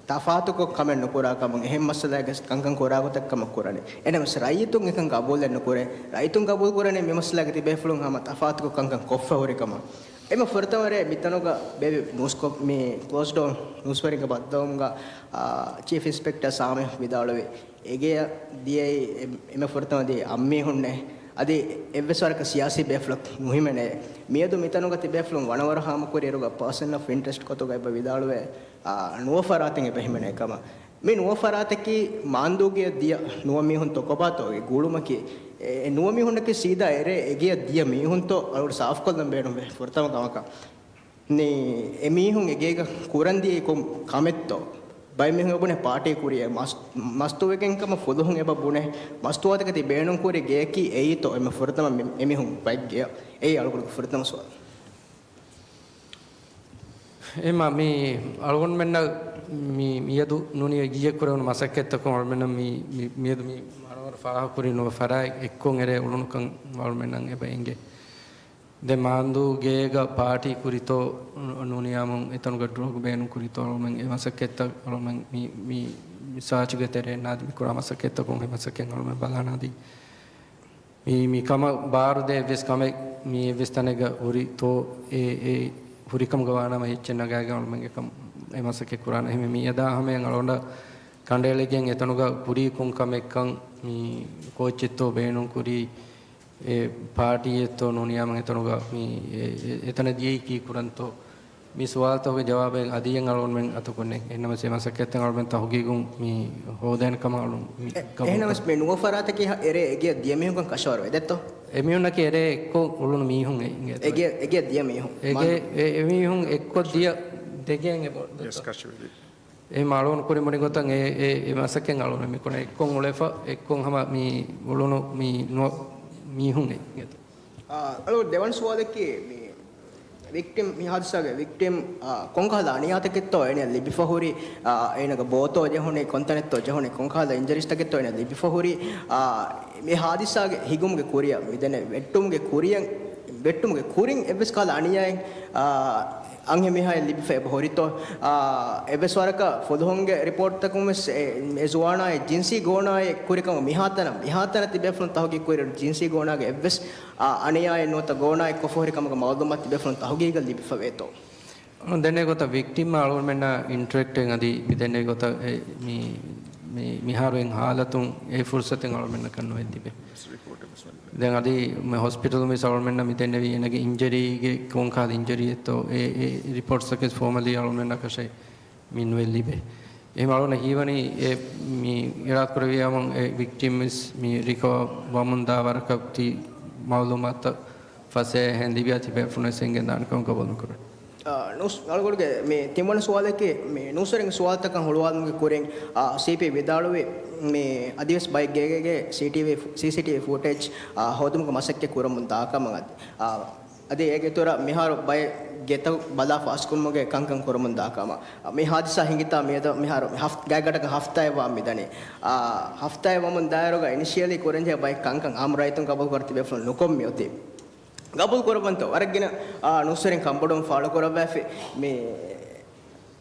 ތަފާތުކޮށް ކަމެއް ނުކުރާ ކަމަށް، އެހެން މައްސަލާގެ ކަންކަން ކުރާ ގޮތެއް ކަމަށް ކުރަނީ. އެނަމަސް ރައްޔިތުން އެކަން ގަބޫލެއް ނުކުރޭ. ރައްޔިތުން ގަބޫލު ކުރަނީ މި މައްސަލާގެ ތިބޭފުޅުން ހަމަ ތަފާތުކޮށް ކަންކަން ކޮށްފަ ހުރި ކަމަށް. އެމަ ފުރަތަމަ ރޭ މިތަނުގަ ބޭބި ނޫސްކޮށް، މި ކްލޯސް ޑޯ ނޫސްވެރިންގެ ބައްދަލުވުމުގަ، އާ، ޗީފް އިންސްޕެކްޓަރ ސާމި ވިދާޅުވި އެގެޔަށް ދިޔައީ އެ-، އެމެ ފުރަތަމަ ދިޔައީ އަންމީހުންނޭ. އަދި އެއްވެސް ވަރަކަށް ސިޔާސީ ބޭފުޅަކު ނުހިމެނޭ. މިއަދު މިތަނުގަ ތިބޭފުޅުން ވަނަ ވަރަށް ހާމަކުރި އިރުގަ ޕާސަން އޮފް އިންޓްރެސްޓް ގޮތުގަ އެބަ ވިދާޅުވޭ، އާ، ނުވަ ފަރާތެއް އެބަ ހިމެނޭ ކަމަށް. މި ނުވަ ފަރާތަކީ މާންދޫގެ ދިޔަ ނުވަ މީހުން ތޮކޮބާތޯ ގުޅުމަކީ، އެ، އެ ނުވަ މީހުންނަކީ ސީދާ އެރޭ އެގެޔަށް ދިޔަ މީހުންތޯ އަޅުގަނޑު ސާފުކޮށްލަން ބޭނުންވޭ ފުރަތަމަ ކަމަކަށް. ނީ، އެމީހުން އެގޭގަ ކުރަންދިޔައީ ކޮން ކަމެއްތޯ؟ ބައެއް މީހުން އެބުނެ ޕާޓީ ކުރިޔޭ މަސް-، މަސްތުވެގެން ކަމަށް ފުލުހުން އެބަ ބުނެ، މަސްތުވާތަކެތި ބޭނުން ކުރި ގެއަކީ އެއީތޯ އެމެ ފުރަތަމަ މި-، އެމީހުން ބައެއް ގެޔަށް؟ އެއީ އަޅުގަނޑުގެ ފުރަތަމަ ސުވާލު. އެމަ މި އަޅުގަނޑުމެންނަށް މި މިއަދު ނޫނީ އިއްޔެ ކުރެވުނު މަސައްކަތްތަކުން އަޅުމެންނަށް މި، މި، މިއަދު މި މަނަވަރު ފާހަގަކުރި ނުވަ ފަރާތް އެއްކޮށް އެރޭ އުޅުނުކަން އަޅުމެންނަށް އެބަ އެނގޭ. ދެ މާންދޫ ގޭގަ ޕާޓީ ކުރިތޯ ނޫނިޔާމުން އެތަނުގަ ޑްރަގް ބޭނުން ކުރިތޯ އަޅުމެން އެ މަސައްކަތްތައް އަޅުމެން މި، މި، މި ސާޗުގެ ތެރޭން އަދި މި ކުރާ މަސައްކަތްތަކުން އެ މަސައްކަތް އަޅުމެން ބަލާނަދީ. މި، މި ކަމަށް ބާރުދޭ އެއްވެސް ކަމެއް މި އެއްވެސް ތަނެއްގަ ހުރިތޯ އެ، އެ ހުރިކަމުގަ ވާނަމަ އެއްޗެއް ނަގާގެން އަޅުމެން އެކަން އެ މަސައްކަތް ކުރާނަ. އެހެން މި އެދާ ހަމަޔަށް އަޅުގަނޑަށް ކަނޑައެޅިގެން އެތަނުގަ ކުރީ ކޮން ކަމެއްކަން މި ކޯޗެއްތޯ ބޭނުން ކުރީ، އެ ޕާޓީއެއްތޯ ނޫނިޔާމަ އެތަނުގަ މި އެ، އެ، އެތަނަށް ދިޔައީ ކީ ކުރަންތޯ؟ މި ސުވާލުތަކުގެ ޖަވާބެއް އަދި އަޅުގަނޑުމެން އަތުކުންނެއް. އެހެންނަމަސް އެ މަސައްކަތްތައް އަޅުގަނޑުމެން ތަހުގީގުން މި ހޯދޭނެ ކަމަށް އަޅުން މި އެ، ގަބޫލު އެހެންނަމަސް ކުރަން. މި ނުވަ ފަރާތަކީ އެރޭ އެގެއަށް ދިޔަ މީހުންކަން ކަށަވަރު ވެދެއްތޯ؟ އެމީހުންނަކީ އެރޭ އެއްކޮށް އުޅުނު މީހުން އެ، އިނގޭތޯ؟ އެގެ، އެގެއަށް ދިޔަ މީހުން. އެގެ، މާ- އެ، އެމީހުން އެއްކޮށް ދިޔަ ދެގެއެއް އެބަ، ދެއްތޯ؟ އެ މަ އަޅުގަނޑު ކުރިން ބުނި ގޮތަށް އެ، އެ، އެ މަސައްކަތް އަޅުގަނޑު މި ކުރަން އެއްކޮށް އުޅެފަ، އެއްކޮށް ހަމަ މި އުޅުނު މި ނުވަ މީހުން އެ، އިނގޭތޯ؟ އާ، އަޅު ދެވަނަ ސުވާލަކީ، މި ވިކްޓިމް، މި ހާދިސާގެ ވިކްޓިމް، އާ، ކޮންކަހަލަ އަނިޔާތަކެއްތޯ އޭނަ ލިބިފަ ހުރި، އާ، އޭނަގެ ބޯތޯ ޖެހުނީ، ކޮންތަނެއްތޯ ޖެހުނީ، ކޮންކަހަލަ އިންޖަރީސްތަކެއްތޯ އޭނަ ލިބިފަ ހުރި، އާ، މި ހާދިސާގެ ހިގުމުގެ ކުރިއަށް، މި ދެނެ ވެއްޓުމުގެ ކުރިއަށް، ވެއްޓުމުގެ ކުރިން އެއްވެސް ކަހަލަ އަނިޔާއެއް، އާ، އަންހެން މީހާއަށް ލިބިފަ އެބަ ހުރިތޯ؟ އާ، އެއްވެސް ވަރަކަށް ފުލުހުންގެ ރިޕޯޓްތަކުން ވެސް އެ، އެ ޒުވާނާއެއް ޖިންސީ ގޯނާއެއް ކުރިކަމަށް މިހާތަނަށް، މިހާތަނަށް ތިބޭފުޅުން ތަހުގީގު ކުރިއިރު ޖިންސީ ގޯނާގެ އެއްވެސް އާ، އަނިޔާއެއް ނުވަތަ ގޯނާއެއް ކޮށްފަ ހުރި ކަމުގެ މައުލޫމާތު ތިބޭފުޅުން ތަހުގީގަށް ލިބިފަވޭތޯ؟ ދެންނެވި ގޮތަށް ވިކްޓިމް އަޅުގަނޑުމެންނާ އިންޓަރެކްޓެއް އަދި މި ދެންނެވި ގޮތަށް އެ، މި، މި، މިހާރު އިން ހާލަތުން އެ ފުރުސަތެއް އަޅުގަނޑުމެންނަކަށް ނުވެ ލިބޭ. ދެން އަދި މި ހޮސްޕިޓަލުން ވެސް އަޅުގަނޑުމެންނަށް މި ދެންނެވި އޭނަގެ އިންޖަރީގެ ކޮން ކަހަލަ އިންޖަރީއެއްތޯ އެ، އެ ރިޕޯޓްސްތަކެއް ފޯމަލީ އަޅުގަނޑުމެންނަކަށެއް މި ނުވެ ލިބޭ. އެހެން އަޅުގަނޑަށް ހީވަނީ އެ މި އިރާދަކުރެއްވިޔާމުން އެ ވިކްޓިމް ވެސް މި ރިކަވަރ ވަމުން ދާ ވަރަކަށް ތި މައުލޫމާތުތައް ފަސޭހައިން ލިބިޔާ ތިބޭފުޅުން ވެސް އެނގެން ދާނެ ކަމަށް ގަބޫލު ކުރަން. އާ، ނޫސް އަޅުގަނޑުގެ މި ތިންވަނަ ސުވާލަކީ، މި ނޫސްވެރިންގެ ސުވާލުތަކަށް ހުޅުވާލުމުގެ ކުރިން، އާ، ސީޕީ ވިދާޅުވި މި އަދިވެސް ބައެއް ގޭގޭގެ ސީސީޓީވީ ފު-، ސީސީޓީވީ ފުޓޭޖް، އާ، ހޯދުމުގެ މަސައްކަތް ކުރަމުން ދާ ކަމަށް އަދި. އާ، އަދި އޭގެ އިތުރަށް މިހާރު ބައެއް ގެތައް ބަލާ ފާސްކުރުމުގެ ކަންކަން ކުރަމުން ދާ ކަމަށް. މި ހާދިސާ ހިނގިތާ މިއަދު މިހާރު ހަފް-، ގާތްގަނޑަކަށް ހަފްތާއެއް ވާ މިދަނީ. އާ، ހަފްތާއެއް ވަމުން ދާއިރުގަ އިނިޝިއަލީ ކުރަންޖެހޭ ބައެއް ކަންކަން އާއްމު ރައްޔިތުން ގަބޫލު ކުރަން ތިބޭފުޅުން ނުކޮށް މިއޮތީ. ގަބޫލު ކުރައްވަންތޯ؟ ވަރަށް ގިނަ، އާ، ނޫސްވެރިން ކަންބޮޑުވުން ފާޅުކުރައްވާފި މި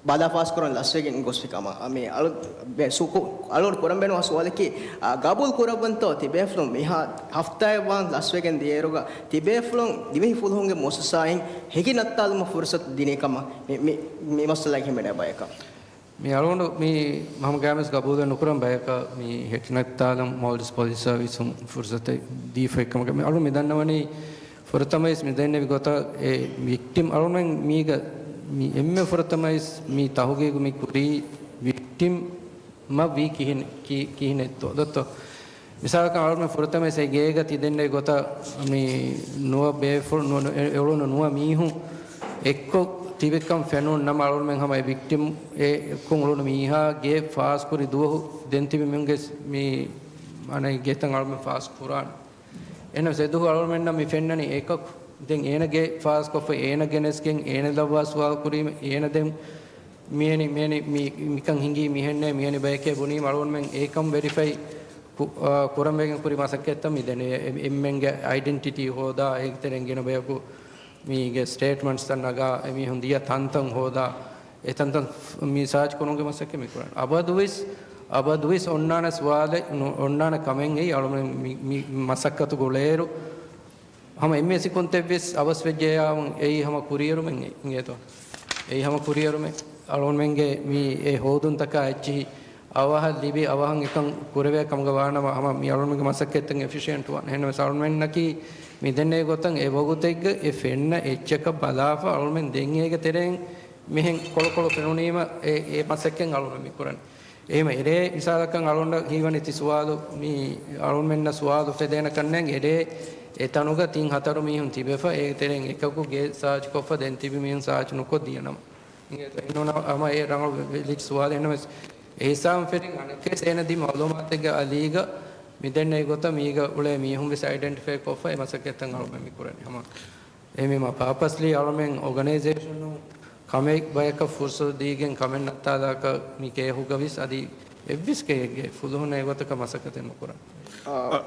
ބަލާ ފާސްކުރަން ލަސްވެގެން ގޮސްފި ކަމަށް. އަ، މި އަޅު-، ބެ-، ސުކު-، އަޅުގަނޑު ކުރަން ބޭނުންވާ ސުވާލަކީ، އާ، ގަބޫލު ކުރައްވަންތޯ ތިބޭފުޅުން މިހާ ހަފްތާއެއް ވާން ލަސްވެގެން ދިޔައިރުގަ ތިބޭފުޅުން ދިވެހި ފުލުހުންގެ މުއައްސަސާއިން ހެކި ނައްތާލުމަށް ފުރުސަތު ދިނީ ކަމަށް މި، މި، މި މައްސަލައިން ހިމެނޭ ބަޔަކަށް. މި އަޅުގަނޑު މި ހަމަ ގާމިސް ގަބޫލެއް ނުކުރަން ބަޔަކަށް މި ހެކި ނައްތާލަން މޯލްޑިވްސް ޕޮލިސް ސަރވިސުން ފުރުސަތެއް ދީފައި ކަމަކަށް. މި އަޅު މި ދަންނަވަނީ ފުރަތަމަވެސް މި ދެންނެވި ގޮތަށް އެ ވިކްޓިމް އަޅުގަނޑުމެން މީގަ މި އެންމެ ފުރަތަމަވެސް މި ތަހުގީގު މި ކުރީ ވިކްޓިމް މަ ވީ ކިހިނެއް، ކި-، ކިހިނެއްތޯ ދޮއްތޯ؟ މިސާލަކަށް އަޅުމެން ފުރަތަމަވެސް އެ ގޭގަ ތި ދެންނެވި ގޮތަށް މި ނުވަ ބޭފުޅު، ނު-، ނު-، އެ-، އެޅުނު ނުވަ މީހުން އެއްކޮށް ތިބިކަން ފެނުނު ނަމަ އަޅުމެން ހަމަ އެ ވިކްޓިމް އެ އެއްކޮށް އުޅުނު މީހާ ގޭ ފާސްކުރި ދުވަހު ދެން ތިބި މީހުންގެ މި އަނެއް ގޭތައް އަޅުމެން ފާސް ކުރާނެ. އެހެންނަމަވެސް އެދުވަހު އަޅުމެންނަށް މި ފެންނަނީ އެކަކު. ދެން އޭނަ ގޭ ފާސްކޮށްފަ އޭނަ ގެނެސްގެން އޭނަ ލައްވާ ސުވާލު ކުރީމަ އޭނަ ދެން މިއެނި، މިއެނި، މި، މިކަން ހިނގީ މިހެންނޭ، މިއެނި ބަޔެކޭ ބުނީމަ އަޅުގަނޑުމެން އެކަން ވެރިފައި ކު-، އާ، ކުރަން ވެގެން ކުރި މަސައްކަތްތައް މި ދެނެވޭ. އެ-، އެންމެންގެ އައިޑެންޓިޓީ ހޯދާ، އޭގެ ތެރެއިން ގިނަ ބަޔަކު މީގެ ސްޓޭޓްމަންޓްސްތައް ނަގާ، އެމީހުން ދިޔަ ތަންތަން ހޯދާ، އެތަންތަން ފް-، މި ސާޗް ކުރުމުގެ މަސައްކަތް މި ކުރަން. އަބަދުވެސް، އަބަދުވެސް އޮންނާނެ ސުވާލެއް ނު-، އޮންނާނެ ކަމެއް އެއީ އަޅުމެން މި، މި މަސައްކަތު ގުޅޭއިރު، ހަމަ އެންމެ ސިކުންތެއްވެސް އަވަސްވެއްޖެޔާ އެއީ ހަމަ ކުރިއެރުމެއް އިނގޭތޯ؟ އެއީ ހަމަ ކުރިއެރުމެއް. އަޅުގަނޑުމެންގެ މި އެ ހޯދުންތަކާ އެއްޗިހި އަވަހަށް ލިބި އަވަހަށް އެކަން ކުރެވޭ ކަމުގަ ވާނަމަ ހަމަ މި އަޅުގަނޑުމެންގެ މަސައްކަތްތައް އެފިޝިއެންޓް ވާނެ. އެހެންނަމަވެސް އަޅުގަނޑުމެންނަކީ މި ދެންނެވި ގޮތަށް އެ ވަގުތެއްގަ އެ ފެންނަ އެއްޗަކަށް ބަލާފަ އަޅުގަނޑުމެން ދެން އޭގެ ތެރެއިން މިހެން ކޮޅުކޮޅު ފެނުނީމަ އެ، އެ މަސައްކަތް އަޅުގަނޑު މި ކުރަނީ. އެހެމަ އެރޭ މިސާލަކަށް އަޅުގަނޑަށް ހީވަނީ ތި ސުވާލު، މި އަޅުގަނޑުމެންނަށް ސުވާލު އުފެދޭނެ ކަންނޭނގެ އެރޭ އެތަނުގަ ތިން ހަތަރު މީހުން ތިބެފަ، އޭގެ ތެރެއިން އެކަކު ގޭ ސާޗް ކޮށްފަ، ދެން ތިބި މީހުން ސާޗް ނުކޮށް ދިޔަ ނަމަ. އިނގޭތޯ؟ އެހެންނޫނަމަ އެ ރަނގަޅު ވެލިޑް ސުވާލެއް. އެހެންނަމަވެސް އެހިސާބުން ފެށިގެން އަނެއްކާވެސް އޭނަ ދިން މައުލޫމާތެއްގެ އަލީގަ މި ދެންނެވި ގޮތަށް މީގަ އުޅޭ މީހުން ވެސް އައިޑެންޓިފައި ކޮށްފަ އެ މަސައްކަތްތައް އަޅުގަނޑުމެން މި ކުރަނީ. ހަމަ އެހެންވީމަ ޕާޕަސްލީ އަޅުމެން އޯގަނައިޒޭޝަނުން ކަމެއް ބަޔަކަށް ފުރުސަތު ދީގެން ކަމެއް ނައްތާލާކަށް މި ކޭހުގަ ވެސް އަދި އެއްވެސް ގެއެއްގެ ފުލުހުން އެގޮތަކަށް މަސައްކަތެއް ނުކުރަން. އަ، އަ،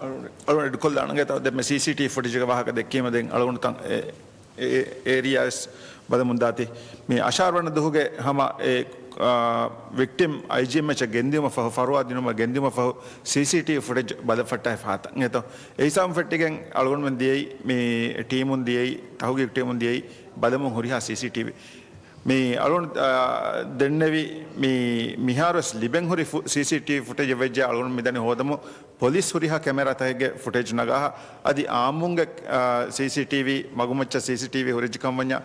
އަޅުގަނޑު އެޑްކޮށްލާނަން ގޭތަ ދެންމެ ސީސީޓީވީ ފުޓޭޖްގެ ވާހަކަ ދެއްކީމަ ދެން އަޅުގަނޑު ތަން އެ، އެ، އެ، އޭރިއާވެސް ބަލަމުން ދާތީ. މި އަށާރަ ވަނަ ދުހުގެ ހަމަ އެ، އާ، ވިކްޓިމް އައިޖީއެމްއެޗަށް ގެންދިއުމަށް ފަހު، ފަރުވާ ދިނުމަށް ގެންދިއުމަށް ފަހު ސީސީޓީވީ ފުޓޭޖް ބަލަ ފައްޓާފަ ހާތަން އެތޯ. އެ ހިސާބުން ފެއްޓިގެން އަޅުގަނޑުމެން ދިޔައީ، މި ޓީމުން ދިޔައީ، ތަހުގީގު ޓީމުން ދިޔައީ ބަލަމުން ހުރިހާ ސީސީޓީވީ. މި އަޅުން ދެންނެވި މި މިހާރުވެސް ލިބެން ހުރި ސީސީޓީވީ ފުޓޭޖެއް ވެއްޖެ އަޅުން މިދަނީ ހޯދަމު ޕޮލިސް ހުރިހާ ކެމެރާތަކެއްގެ ފުޓޭޖް ނަގާ އަދި އާއްމުންގެ ސީސީޓީވީ މަގުމައްޗަށް ސީސީޓީވީ ހުރެއްޖެ ކަމަށް ވަންޏާ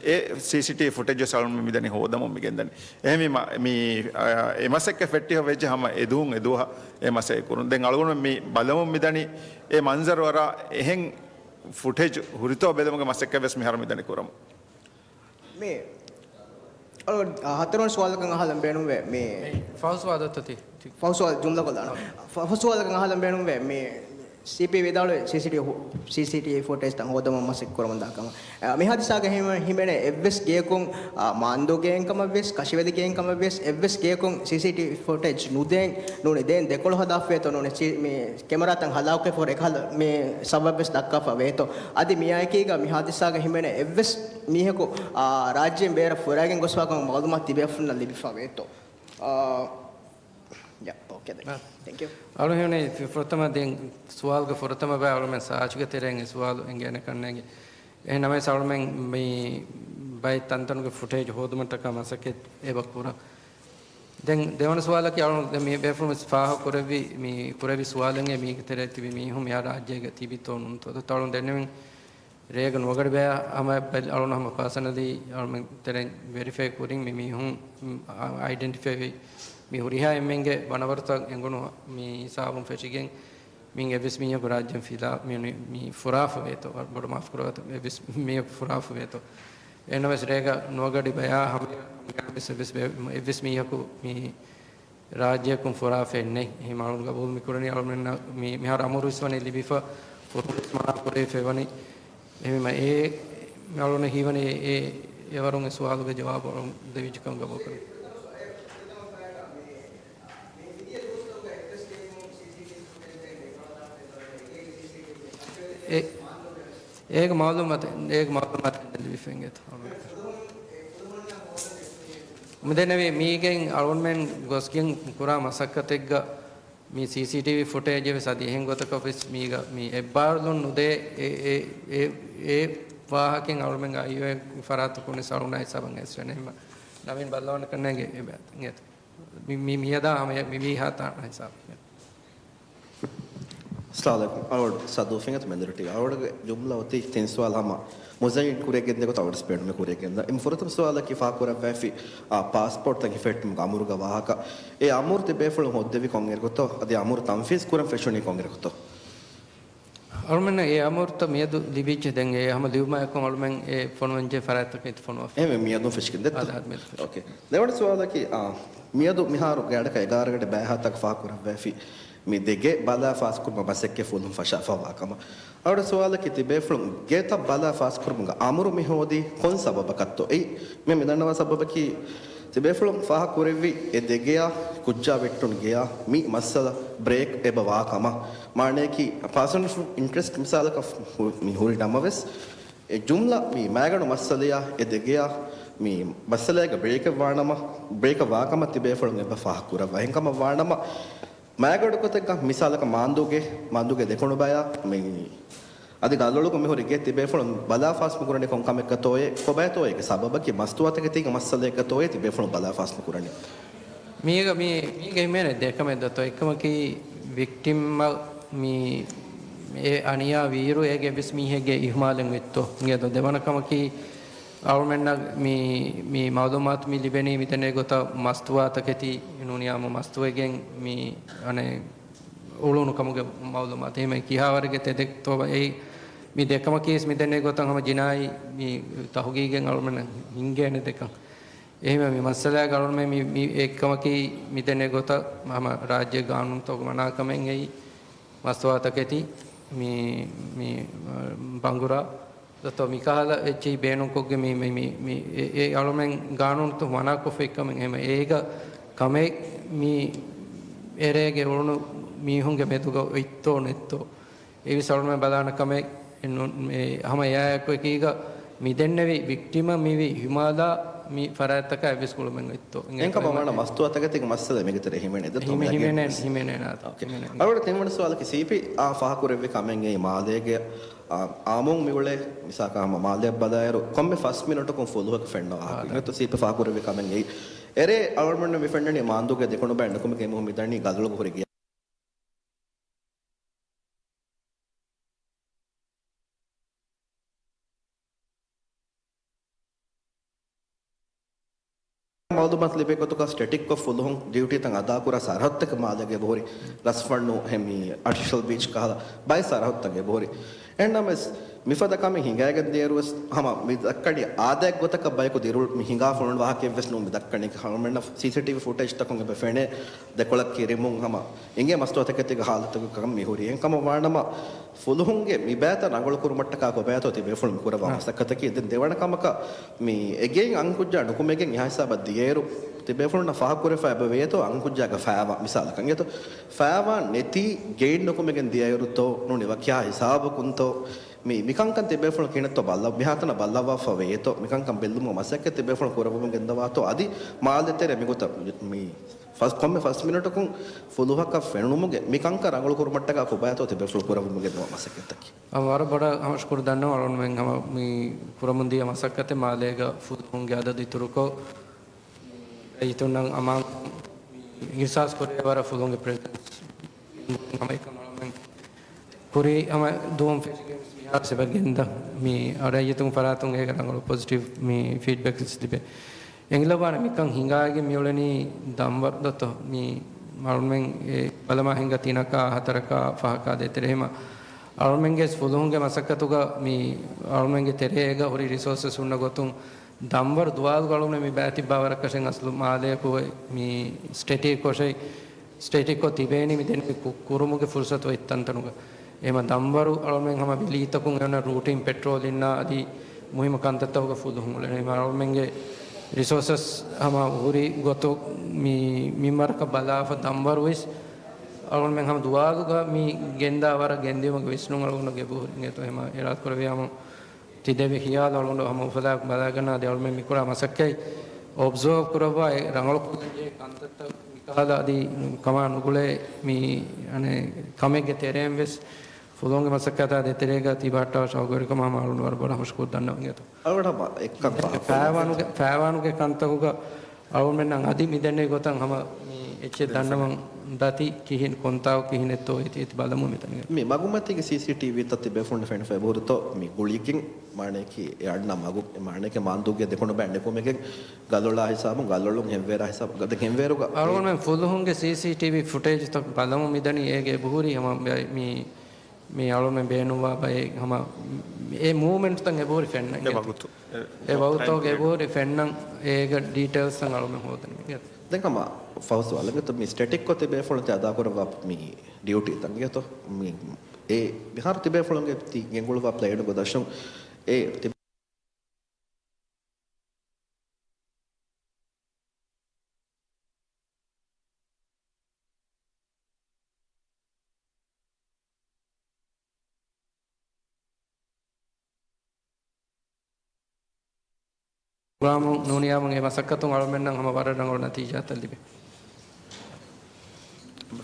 އެ ސީސީޓީވީ ފުޓޭޖް ވެސް އަޅުން މިދަނީ ހޯދަމުން މިގެންދަނީ. އެހެންވީމަ މި އެ މަސައްކަތް ފެއްޓިހަ ވެއްޖެ ހަމަ އެދުވަހު އެދުވަހަށް އެ މަސައްކަތް ކުރުން. ދެން އަޅުގަނޑު މި ބަލަމުން މިދަނީ އެ މަންޒަރު ވަރާ އެހެން ފުޓޭޖް ހުރިތޯ ބެލުމުގެ މަސައްކަތް ވެސް މިހާރު މިދަނީ ކުރަމުން. މި އަޅު، އަ، ހަތަރުވަނަ ސުވާލަކަށް އަހާލަން ބޭނުންވޭ. މި ފަހު ސުވާލު އޮތީ. ފަހު ސުވާލު ޖުމްލަ ކޮށްލާނަ. ފަ-، ފަހު ސުވާލަކަށް އަހާލަން ބޭނުންވޭ. މި ސީޕީ ވިދާޅުވި ސީސީޓީވީ ފުޓޭޖްތައް ހޯދަމުން މަސައްކަތް ކުރަމުންދާ ކަމަށް. އަ، މި ހާދިސާގަ ހިމެ-، ހިމެނޭ އެއްވެސް ގެޔަކުން، އަ، މާންދޫ ގެއެއް ކަމަށްވެސް، ކަށިވެލި ގެއެއް ކަމަށްވެސް، އެއްވެސް ގެޔަކުން ސީސީޓީވީ ފުޓޭޖް ނުދޭން ނޫނީ ދޭން ދެކޮޅު ހަދާފަވޭތޯ ނޫނީ ސީ-، މި ކެމެރާތައް ހަލާކުވެފަ ހުރި އެކަހަލަ މި ސަބަބެއްވެސް ދައްކާފަ ވޭތޯ. އަދި މިއާއެކީގަ މި ހާދިސާގަ ހިމެނޭ އެއްވެސް މީހަކު، އާ، ރާއްޖޭން ބޭރަށް ފުރައިގެން ގޮސްފާކަމަށް މައުލޫމާތު ތިބޭފުޅުންނަށް ލިބިފަ ވޭތޯ. އާ، ޔާ، އޯކޭ ދެން. އާ. ތެންކް ޔޫ. އަޅު ހިމެނޭ ފު-، ފުރަތަމަ ދެން ސުވާލުގެ ފުރަތަމަ ބައި އަޅުމެން ސާޗުގެ ތެރެއިން އެ ސުވާލު އެނގޭނެ ކަންނޭނގެ. އެހެން ނަމަވެސް އަޅުމެން މި ބައެއް ތަންތަނުގެ ފުޓޭޖް ހޯދުމަށްޓަކާ މަސައްކަތް އެބަ ކުރަން. ދެން ދެވަނަ ސުވާލަކީ އަޅު ދެން މި ބޭފުޅުން ފާހަގަ ކުރެއްވި، މި ކުރެއްވި ސުވާލެއް މީގެ ތެރޭ ތިބި މީހުން މިހާ ރާއްޖޭގަ ތިބިތޯ ނޫންތޯ؟ އަދި އަޅު ދެންނެވިން ރޭގަ ނުވަގަޑި ބަޔާ ހަމަ ބެލް-، އަޅުން ހަމަ ޕާސަނަލީ އަޅުމެން ތެރެއިން ވެރިފައި ކުރިން މި މީހުން، އަ-، އައިޑެންޓިފައި ވި މި ހުރިހާ އެންމެންގެ ބަނަވަރުތައް އެނގުނު މި ހިސާބުން ފެށިގެން މި އެއްވެސް މީހަކު ރާއްޖެން ފިލާ-، މި، މި ފުރާފަ ވޭތޯ، ބޮޑަށް މާފު ކުރަވާތޯ، އެއްވެސް މީހަކު ފުރާފަ ވޭތޯ. އެހެންނަމަވެސް ރޭގަ ނުވަގަޑި ބަޔާ ހަމަ އެއްވެސް ބޭ-، އެއްވެސް މީހަކު މި ރާއްޖެއަކުން ފުރާފައެއް ނެތް. އެހެން އަޅުން ގަބޫލު މި ކުރަނީ އަޅުމެންނަށް މި-، މިހާރު އަމުރު ވެސް ވަނީ ލިބިފަ ފުރުސަތު މަނާ ކުރެވިފައި ވަނީ. އެހެންވީމަ އެ އަޅުން ހީވަނީ އެ، އެ ވަރުން އެ ސުވާލުގެ ޖަވާބު އަޅުން ދެވިއްޖެ ކަމަށް ގަބޫލު ކުރަން. އެ-، އޭގެ މައުލޫމާތު، އޭގެ މައުލޫމާތު ލިބިފައި އިނގޭތޯ. މިދެންނެވި މީގެން އަޅުންމެން ގޮސްގެން ކުރާ މަސައްކަތެއްގަ މި ސީސީޓީވީ ފުޓޭޖެއް ވެސް އަދި އެހެން ގޮތަކަށް ވެސް މީގަ މި އެއްބާރުލުން ނުދޭ އެ، އެ، އެ، އެ ވާހަކައިން އަޅުމެން އައިއޯއޭ ފަރާތު ކުނިސް އަޅުންނާ ހިސާބަށް އެސްރެނެ ހިމަ ނަވީން ބައްލަވާނެ ކަންނޭނގެ އެ ބައި އިނގޭތޯ. މި، މި، މިއަދާ ހަމަ މި ވީހާ ތާނަ ހިސާބު. އައްސަލާމު ޢަލައިކުމް. އަޅުގަނޑު ސަދޫ ފިނގަތު މެންދުރު ޓީވީ. އަޅުގަނޑުގެ ޖުމްލަ އޮތީ ތިން ސުވާލު ހަމަ މުޒައްޔަން ކުރިއަށް ގެންދިޔަ ގޮތަށް އަޅުގަނޑު ބޭނުމެއް ކުރިއަށް ގެންދާ. އެންމެ ފުރަތަމަ ސުވާލަކީ ފާހަގަކުރައްވައިފި، އާ، ޕާސްޕޯޓްތައް ހިފެހެއްޓުމުގެ އަމުރުގެ ވާހަކަ. އެ އަމުރު ތިބޭފުޅުން ހޯއްދެވީ ކޮންއިރަކުތޯ؟ އަދި އަމުރު ތަންފީޒް ކުރަން ފެށުނީ ކޮންއިރަކުތޯ؟ އަޅުމެންނަށް އެ އަމުރުތައް މިއަދު ލިބިއްޖެ. ދެން އެ ހަމަ ލިބުމާއެކު އަޅުމެން އެ ފޮނުވަންޖެހޭ ފަރާތްތަކަށް އެތި ފޮނުވަފަ. އެހެންވެ، މިއަދުން ފެށިގެން ދެއްތޯ؟ އާދެ، އާދެ، މިއަދު ފެށި. އޯކޭ. ދެވަނަ ސުވާލަކީ، އާ، މިއަދު މިހާރު ގާތްގަނޑަކަށް އެގާރަ ގަޑި ބައިހާތަކަށް ފާހަގަކުރައްވައިފި މި ދެ ގެ ބަލާ ފާސްކުރުމަށް މަސައްކަތް ފުލުން ފަށާފައިވާ ކަމަށް. އަޅުގަނޑު ސުވާލަކީ ތިބޭފުޅުން ގެތައް ބަލާ ފާސްކުރުމުގެ އަމުރު މި ހޯދީ ކޮން ސަބަބަކަށްތޯ؟ އެއީ މި މިދަންނަވާ ސަބަބަކީ ތިބޭފުޅުން ފާހަގަކުރެއްވި އެ ދެ ގެޔާ ކުއްޖާ ވެއްޓުނު ގެޔާ މި މައްސަލަ ބްރޭކް އެބަ ވާ ކަމަށް. މާނަޔަކީ ޕާސަން އިންޓްރެސްޓް މިސާލަކަށް ހު-، މި ހުރި ނަމަވެސް، އެ ޖުމްލަ މި މައިގަނޑު މައްސަލަޔާ އެ ދެ ގެޔާ މި މައްސަލައިގަ ބްރޭކެއް ވާނަމަ، ބްރޭކަށް ވާކަމަށް ތިބޭފުޅުން އެބަ ފާހަގަކުރައްވާ. އެހެންކަމަށް ވާނަމަ، މައިގަނޑު ގޮތެއްގަ މިސާލަކަށް މާންދޫގެ، މާންދޫގެ ދެކުނު ބަޔާ މި އަދި ގަލޮޅުގަ މިހުރި ގެ ތިބޭފުޅުން ބަލާފާސް ނުކުރަނީ ކޮން ކަމެއްގަތޯއޭ؟ ކޮބައިތޯއޭ އޭގެ ސަބަބަކީ؟ މަސްތުވާތަކެތީގެ މައްސަލައެއްގަތޯއޭ ތިބޭފުޅުން ބަލާފާސް ނުކުރަނީ؟ މީގަ މީ، މީގެ ހިމެނޭ ދެކަމެއް ދަތޯ. އެއްކަމަކީ ވިކްޓިމްއަށް މި އެ އަނިޔާ ވީއިރު އޭގެ އެއްވެސް މީހެއްގެ އިހުމާލެއް އޮތްތޯ އިނގޭތޯ. ދެވަނަ ކަމަކީ އަޅުމެންނަށް މި، މި މައުލޫމާތު މި ލިބެނީ މިދެންނެވި ގޮތަށް މަސްތުވާތަކެތި ނޫނިއްޔާމު މަސްތުވެގެން މި އަނެއް އުޅުނު ކަމުގެ މައުލޫމާތު. އެހެން ކިހާވަރެއްގެ ތެދެއްތޯ އެއީ މި ދެކަމަކީ މިދެންނެވި ގޮތަށް ހަމަ ޖިނާއީ މި ތަހުގީގެއް އަޅުމެންނަށް ހިނގޭނެ ދެކަން. އެހެންވެ، މި މައްސަލައިގަ އަޅުމެން މި، މި އެއްކަމަކީ މިދެންނެވި ގޮތަށް ހަމަ ރާއްޖޭ ގާނޫނުތަކުގެ މަނާކަމެއް އެއީ މަސްތުވާތަކެތި މި، މި، ބަނގުރާ ދަތޯ މިކަހަލަ އެއްޗެހި ބޭނުންކޮށްގެން މި، މި، މި، މި އެ، އެ އަޅުމެން ގާނޫނުތައް މަނާކޮށްފައި ކަމެއް. އެހެންވެ، އޭގަ ކަމެއް މި އެރޭގެ އުޅުނު މީހުންގެ މެދުގަ އޮތްތޯ ނެތްތޯ؟ އެވިސް އަޅުމެން ބަލާނެ ކަމެއް ނޫން. އެ ހަމަ އެއާއެކު އެކީގަ މިދެންނެވި ވިކްޓިމަށް މިވީ ހިމާލާ މި ފަރާތްތަކާ އެއްވެސް ގުޅުމެއް އޮތްތޯ؟ އެނގޭ އެންކަމަށް ވާނަ މަސްތުވާތަކެތިގެ މައްސަލަ މީގެ ތެރޭ ހިމެނޭ ދެއްތޯ؟ ހިމެ-، ހިމެނޭ، ހިމެނޭ ނާތަ؟ އޯކޭ. ހިމެނޭ. އަޅުގަނޑު ތިންވަނަ ސުވާލަކީ ސީޕީ އާ ފާހަގަކުރެއްވި ކަމެއް އެއީ މާލޭގެ އާ، އާމުން މިއުޅޭ މިސާލަކަށް ހަމަ މާލެއަށް ބަލާއިރު ކޮންމެ ފަސް މިނެޓުކުން ފުލުހަކަށް ފެންނަ ވާހަކަ. އާ، އިނގޭތޯ ސީޕީ ފާހަގަކުރެއްވި ކަމެއް އެއީ. އެރޭ އަޅުގަނޑުމެން މި ފެންނަނީ މާނދޫގެ ދެކުނު ބައި ނުކުމެގެ މީހުން މިދަނީ ގަދައަޅުގަ ހުރި ގެއަށް. މައުލޫމާތު ލިބޭ ގޮތުގަ ސްޓެޓިކްކޮށް ފުލުހުން ޑިއުޓީތައް އަދާކުރާ ސަރަހައްދުތަކެއް މާލޭގަ އެބަހުރި. ރަސްފަންނު ހެމީ އާޓިފިޝަލް ބީޗް ކަހަލަ ބައެއް ސަރަހައްދުތަކެއް އެބަހުރި. އެހެންނަމަވެސް، މިފަދަ ކަމެއް ހިނގައިގެން ދިޔައިރުވެސް ހަމަ މި ދައްކަނީ އާދައިގެ ގޮތަކަށް ބަޔަކު ދިރިއުޅުން މި ހިނގާފަ އުޅުނު ވާހަކައެއްވެސް ނޫން މި ދައްކަނީ. އަޅުގަނޑުމެންނަށް ސީސީޓީވީ ފުޓޭޖްތަކުން އެބަ ފެނޭ ދެކޮޅަށް ކިރިމުން ހަމަ އިނގޭ މަސްތުވާތަކެތީގެ ހާލަތުގަ ކަމެއް މި ހުރީ. އެހެންކަމަށް ވާނަމަ، ފުލުހުންގެ މި ބައިތައް ރަނގަޅު ކުރުމަށްޓަކާ ކޮބާތޯ ތިބޭފުޅުން މި ކުރައްވާ އާ. މަސައްކަތަކީ. ދެން ދެވަނަ ކަމަކަށް މި އެ ގެއިން އަންކުއްޖާ ނުކުމެގެން އެހާ ހިސާބަށް ދިޔައިރު، ތިބޭފުޅުންނަށް ފާހަގަކުރެފަ އެބަ ވޭތޯ އަންކުއްޖާގަ ފައިވާން މިސާލަކަށް އިނގޭތޯ. ފައިވާން ނެތީ ގެއިން ނުކުމެގެން ދިޔައިރުތޯ ނޫނީ ވަކި އެހާ ހިސާބަކުންތޯ މި، މިކަންކަން ތިބޭފުޅުން ކިހިނެއްތޯ ބައްލަ، މިހާތަނަށް ބައްލަވާފަ ވޭތޯ، މިކަންކަން ބެއްލުމުގެ މަސައްކަތް ތިބޭފުޅުން ކުރައްވަމުން ގެންދަވާތޯ އަދި މާލެ ތެރޭ މިގޮތަށް މި ފަސް، ކޮންމެ ފަސް މިނެޓުކުން ފުލުހަކަށް ފެނުނުމުގެ މި ކަންކަން ރަނގަޅު ކުރުމަށްޓަކާ ކޮބާތޯ ތިބޭފުޅުން ކުރައްވަމުން ގެންދަވާ މަސައްކަތަކީ. އަ، ވަރަށް ބޮޑަށް ހަމަ ޝުކުރު ދަންނަވަން އަޅުގަނޑުމެން ހަމަ މި ކުރަމުން ދިޔަ މަސައްކަތެއް މާލޭގަ ފުލުހުންގެ އަދަދު އިތުރުކޮށް، ރައްޔިތުންނަށް އަމާން އިހްސާސް ކުރޭ ވަރަށް ފުލުހުންގެ ޕްރެޒެންސް ހަމަ އެކަން އަޅުގަނޑުމެން ކުރީ ހަމަ ދުވަހުން ފެށިގެން މިހާރު ސިބަ ގެންދަ މި ރައްޔިތުން ފަރާތުން އޭގެ ރަނގަޅު ޕޮޒިޓިވް މި ފީޑްބެކް ލިބޭ. އެނގިލަވާނެ މިކަން ހިނގާގެން މިއުޅެނީ ދަންވަރު ދޮތޯ؟ މި އަޅުމެން އެ ބަލަމާ ހިނގާ ތިނަކާ، ހަތަރަކާ، ފަހަކާ ދޭތެރޭ ހިމަ އަޅުމެންގެ ފުލުހުންގެ މަސައްކަތުގަ މި އަޅުމެންގެ ތެރޭގަ ހުރި ރިސޯސަސް ހުންނަ ގޮތުން ދަންވަރު ދުވާލުގަ އަޅުމެން މި ބައިތިއްބާ ވަރަކަށެއް އަސްލު މާލޭއަކު މި ސްޓެޓިކް ކޮށެއް، ސްޓެޓިކްކޮށް ތިބޭނީ މި ދެން ކު-، ކުރުމުގެ ފުރުސަތު އޮތް ތަންތަނުގަ. އެހެމަ ދަންވަރު އަޅުމެން ހަމަ ވެލީތަކުން އެ ރޫޓީން ޕެޓްރޯލިންނާ އަދި މުހިއްމު ކަންތައްތަކުގަ ފުލުހުން އުޅެނީ. އެހެމަ އަޅުމެންގެ ރިސޯސަސް ހަމަ ހުރި ގޮތު މި މިންވަރަކަށް ބަލާފަ ދަންވަރުވެސް އަޅުމެން ހަމަ ދުވާލުގަ މި ގެންދާ ވަރަށް ގެންދިއުމުގެ ވިސްނުން އަޅުގަނޑު ގެބު ހުރި އިނގޭތޯ. އެހެމަ އިރާދަކުރެއްވިޔާމު ތި ދެވި ޚިޔާލު އަޅުގަނޑު ހަމަ އުފަލާ ބަލާގަންނާ އަދި އަޅުމެން މިކުރާ މަސައްކަތް އޮބްޒާވް ކުރައްވާ އެ ރަނގަޅު ކުރަންޖެހޭ ކަންތައްތައް މިކަހަލަ އަދި ކަމާ ނުގުޅޭ މި އަނެއް ކަމެއްގެ ތެރެއިން ވެސް ފުލުހުންގެ މަސައްކަތާ ދޭތެރޭގަ ތިބާއްޓާ ޝައުގުވެރިކަމާ ހަމަ އަޅުގަނޑު ވަރަށް ބޮޑަށް ހަމަ ޝުކުރު ދަންނަވަން އިނގޭތޯ. އަޅުގަނޑު ހަމަ އެއްކަން ފާހަގަ ފައިވާނުގެ، ފައިވާނުގެ ކަންތަކުގަ އަޅުމެންނަށް އަދި މިދެންނެވި ގޮތަށް ހަމަ މި އެއްޗެއް ދަންނަވަން ދަތި ކިހިން ކޮންތާކު ކިހިނެއްތޯ އެތި އެތި ބަލަމުން މިތަނުގަ. މި މަގުމަތީގެ ސީސީޓީވީތައް ތިބޭފުޅުން ފެނިފަ އެބަހުރިތޯ މި ގުޅިގެން މާނަޔަކީ އެ އަންނަ މަގު، މާނަޔަކީ މާންދޫގެ ދެކުނު ބައި ނިކުމެގެން ގަލޮޅާ ހިސާބުން، ގަލޮޅުން ހެންވޭރާ ހިސާބު، ގަދަ ހެންވޭރުގަ. އަޅުގަނޑުމެން ފުލުހުންގެ ސީސީޓީވީ ފުޓޭޖްތައް ބަލަމުން މިދަނީ އޭގެ އެބަހުރި ހަމަ މި މި އަޅުމެން ބޭނުންވާ ބައެއް ހަމަ އެ މޫވްމެންޓްތައް އެބަހުރި ފެންނަން އެ އިނގޭތޯ. ވަގުތު، އެ، އެ ވަގުތު އެބަހުރި ފެންނަން އޭގެ ޑީޓެއިލްސް ތައް އަޅުމެން ހޯދަން އިނގޭތޯ. ދެން ހަމަ ފަހު ސުވާލެއް އިނގޭތޯ، މި ސްޓެޓިކްކޮށް ތިބޭފުޅުން ތި އަދާކުރައްވާ މި ޑިއުޓީ ތަން އިނގޭތޯ. މި އެ މިހާރު ތިބޭފުޅުންގެ ތި ގެންގުޅުވާ ޕްލޭނުގެ ދަށުން އެ ތި ޕްރޮގްރާމު ނޫނިޔާމުން އެ މަސައްކަތުން އަޅުމެންނަށް ހަމަ ވަރަށް ރަނގަޅު ނަތީޖާތައް ލިބޭ.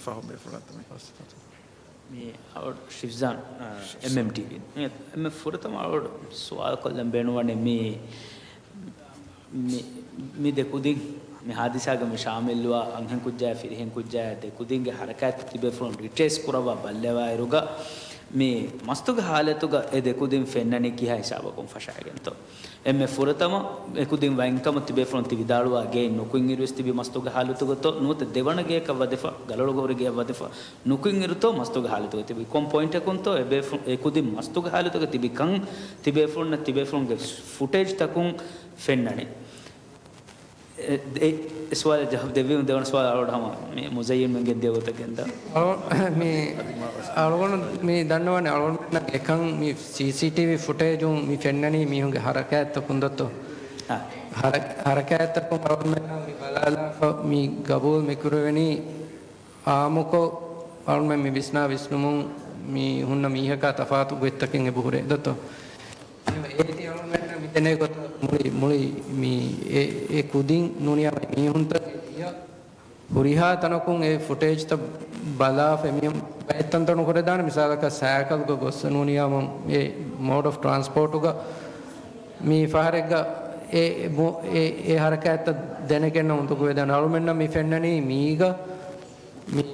ފަހު ބޭފުޅާ ތަމަ. މި އަޅު ޝިފްޒާން، އާ، ޝިފްޒާން. އެމްއެމްޓީވީ. މި އެމްއެ ފުރަތަމަ އަޅު ސުވާލު ކޮށްލަން ބޭނުންވަނީ މި، މި، މި ދެ ކުދިން މި ހާދިސާގަ މި ޝާމިލްވާ އަންހެން ކުއްޖާ، ފިރިހެން ކުއްޖާ ދެ ކުދިންގެ ހަރަކާތް ތިބޭފުޅުން ޓްރޭސް ކުރައްވާ ބައްލަވާއިރުގަ މި މަސްތުގެ ހާލަތުގަ އެ ދެ ކުދިން ފެންނަނީ ކިހާ ހިސާބަކުން ފަށާގެންތޯ؟ އެންމެ ފުރަތަމަ އެކުދިން ވައިންކަމަށް ތިބޭފުޅުން ތި ވިދާޅުވާ ގެއިން ނުކުތް އިރުވެސް ތިބި މަސްތުގެ ހާލަތުގަތޯ ނުވަތަ ދެވަނަ ގެޔަކަށް ވަދެފަ، ގަލޮޅުގަ ހުރި ގެޔަށް ވަދެފަ ނުކުތް އިރުތޯ މަސްތުގެ ހާލަތުގަ ތިބި ކޮން ޕޮއިންޓަކުންތޯ އެ ބޭފު-، އެ ކުދިން މަސްތުގެ ހާލަތުގަ ތިބި ކަން ތިބޭފުޅުންނަށް ތިބޭފުޅުންގެ ފުޓޭޖްތަކުން ފެންނަނީ. އެ، އެ، އެ ސުވާލަށް ޖަވާބު ދެއްވީމަ ދެވަނަ ސުވާލު އަޅުގަނޑު ހަމަ މި މުޒައްޔިންމެން ގެންދިޔަ ގޮތަށް ގެންދާ. އަޅު-، މި އަޅުގަނޑު މި ދަންނަވަނީ އަޅުގަނޑުމެންނަށް އެކަން މި ސީސީޓީވީ ފުޓޭޖުން މި ފެންނަނީ މީހުންގެ ހަރަކާތްތަކުން ދޮތޯ؟ އާ. ހަރަ-، ހަރަކާތްތަކުން އަޅުގަނޑުމެންނަށް މި ބަލާލާފަ މި ގަބޫލު މި ކުރެވެނީ އާއްމުކޮށް އަޅުމެން މި ވިސްނާ ވިސްނުމުން މި ހުންނަ މީހަކާ ތަފާތު ގޮތްތަކެއް އެބަހުރޭ ދޮތޯ؟ އެހެންވެ، އޭތި އަޅުމެންނަށް މި ދެނޭ ގޮތަށް މުޅި، މުޅި މި އެ، އެ ކުދިން ނޫނިޔާ މީހުންތައް ހުރިހާ ތަނަކުން އެ ފުޓޭޖްތައް ބަލާފަ މި ބައެއް ތަންތަނު ކުރެދާނެ. މިސާލަކަށް ސައިކަލްގަ ގޮއްސަ ނޫނިޔާމު އެ މޯޑް އޮފް ޓްރާންސްޕޯޓުގަ މި ފަހަރެއްގަ އެ މު-، އެ، އެ ހަރަކާތްތައް ދެނެގެން އުނދަގޫވެދާނެ. އަޅުމެންނަށް މި ފެންނަނީ މީގަ މި،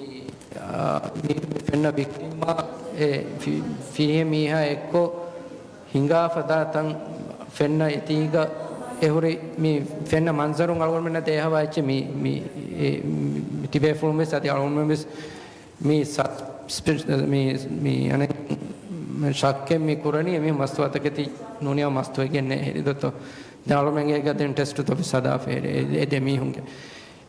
އާ، މި، މި ފެންނަ ވިކްޓިމްއާ އެ ފި-، ފިރިހެން މީހާ އެއްކޮށް ހިނގާ ފަދަ ތަން ފެންނަ އެތީގަ އެހުރި މި ފެންނަ މަންޒަރުން އަޅުގަނޑުމެންނަށް ދޭހަވާ އެއްޗެއް މި، މި، އެ، މި ތިބޭފުޅުން ވެސް އަދި އަޅުގަނޑުމެން ވެސް މި ސަސްޕެން-، މި، މި އަނެއް ޝައްކެއް މި ކުރަނީ އެމީހުން މަސްތުވާތަކެތި ނޫނިޔާ މަސްތުވެގެން ނޭ ހެރިދޮތޯ. ދެން އަޅުމެން އޭގަ ދެން ޓެސްޓުތައް ވެސް ހަދާފަ އެ، އެ ދެ މީހުންގެ.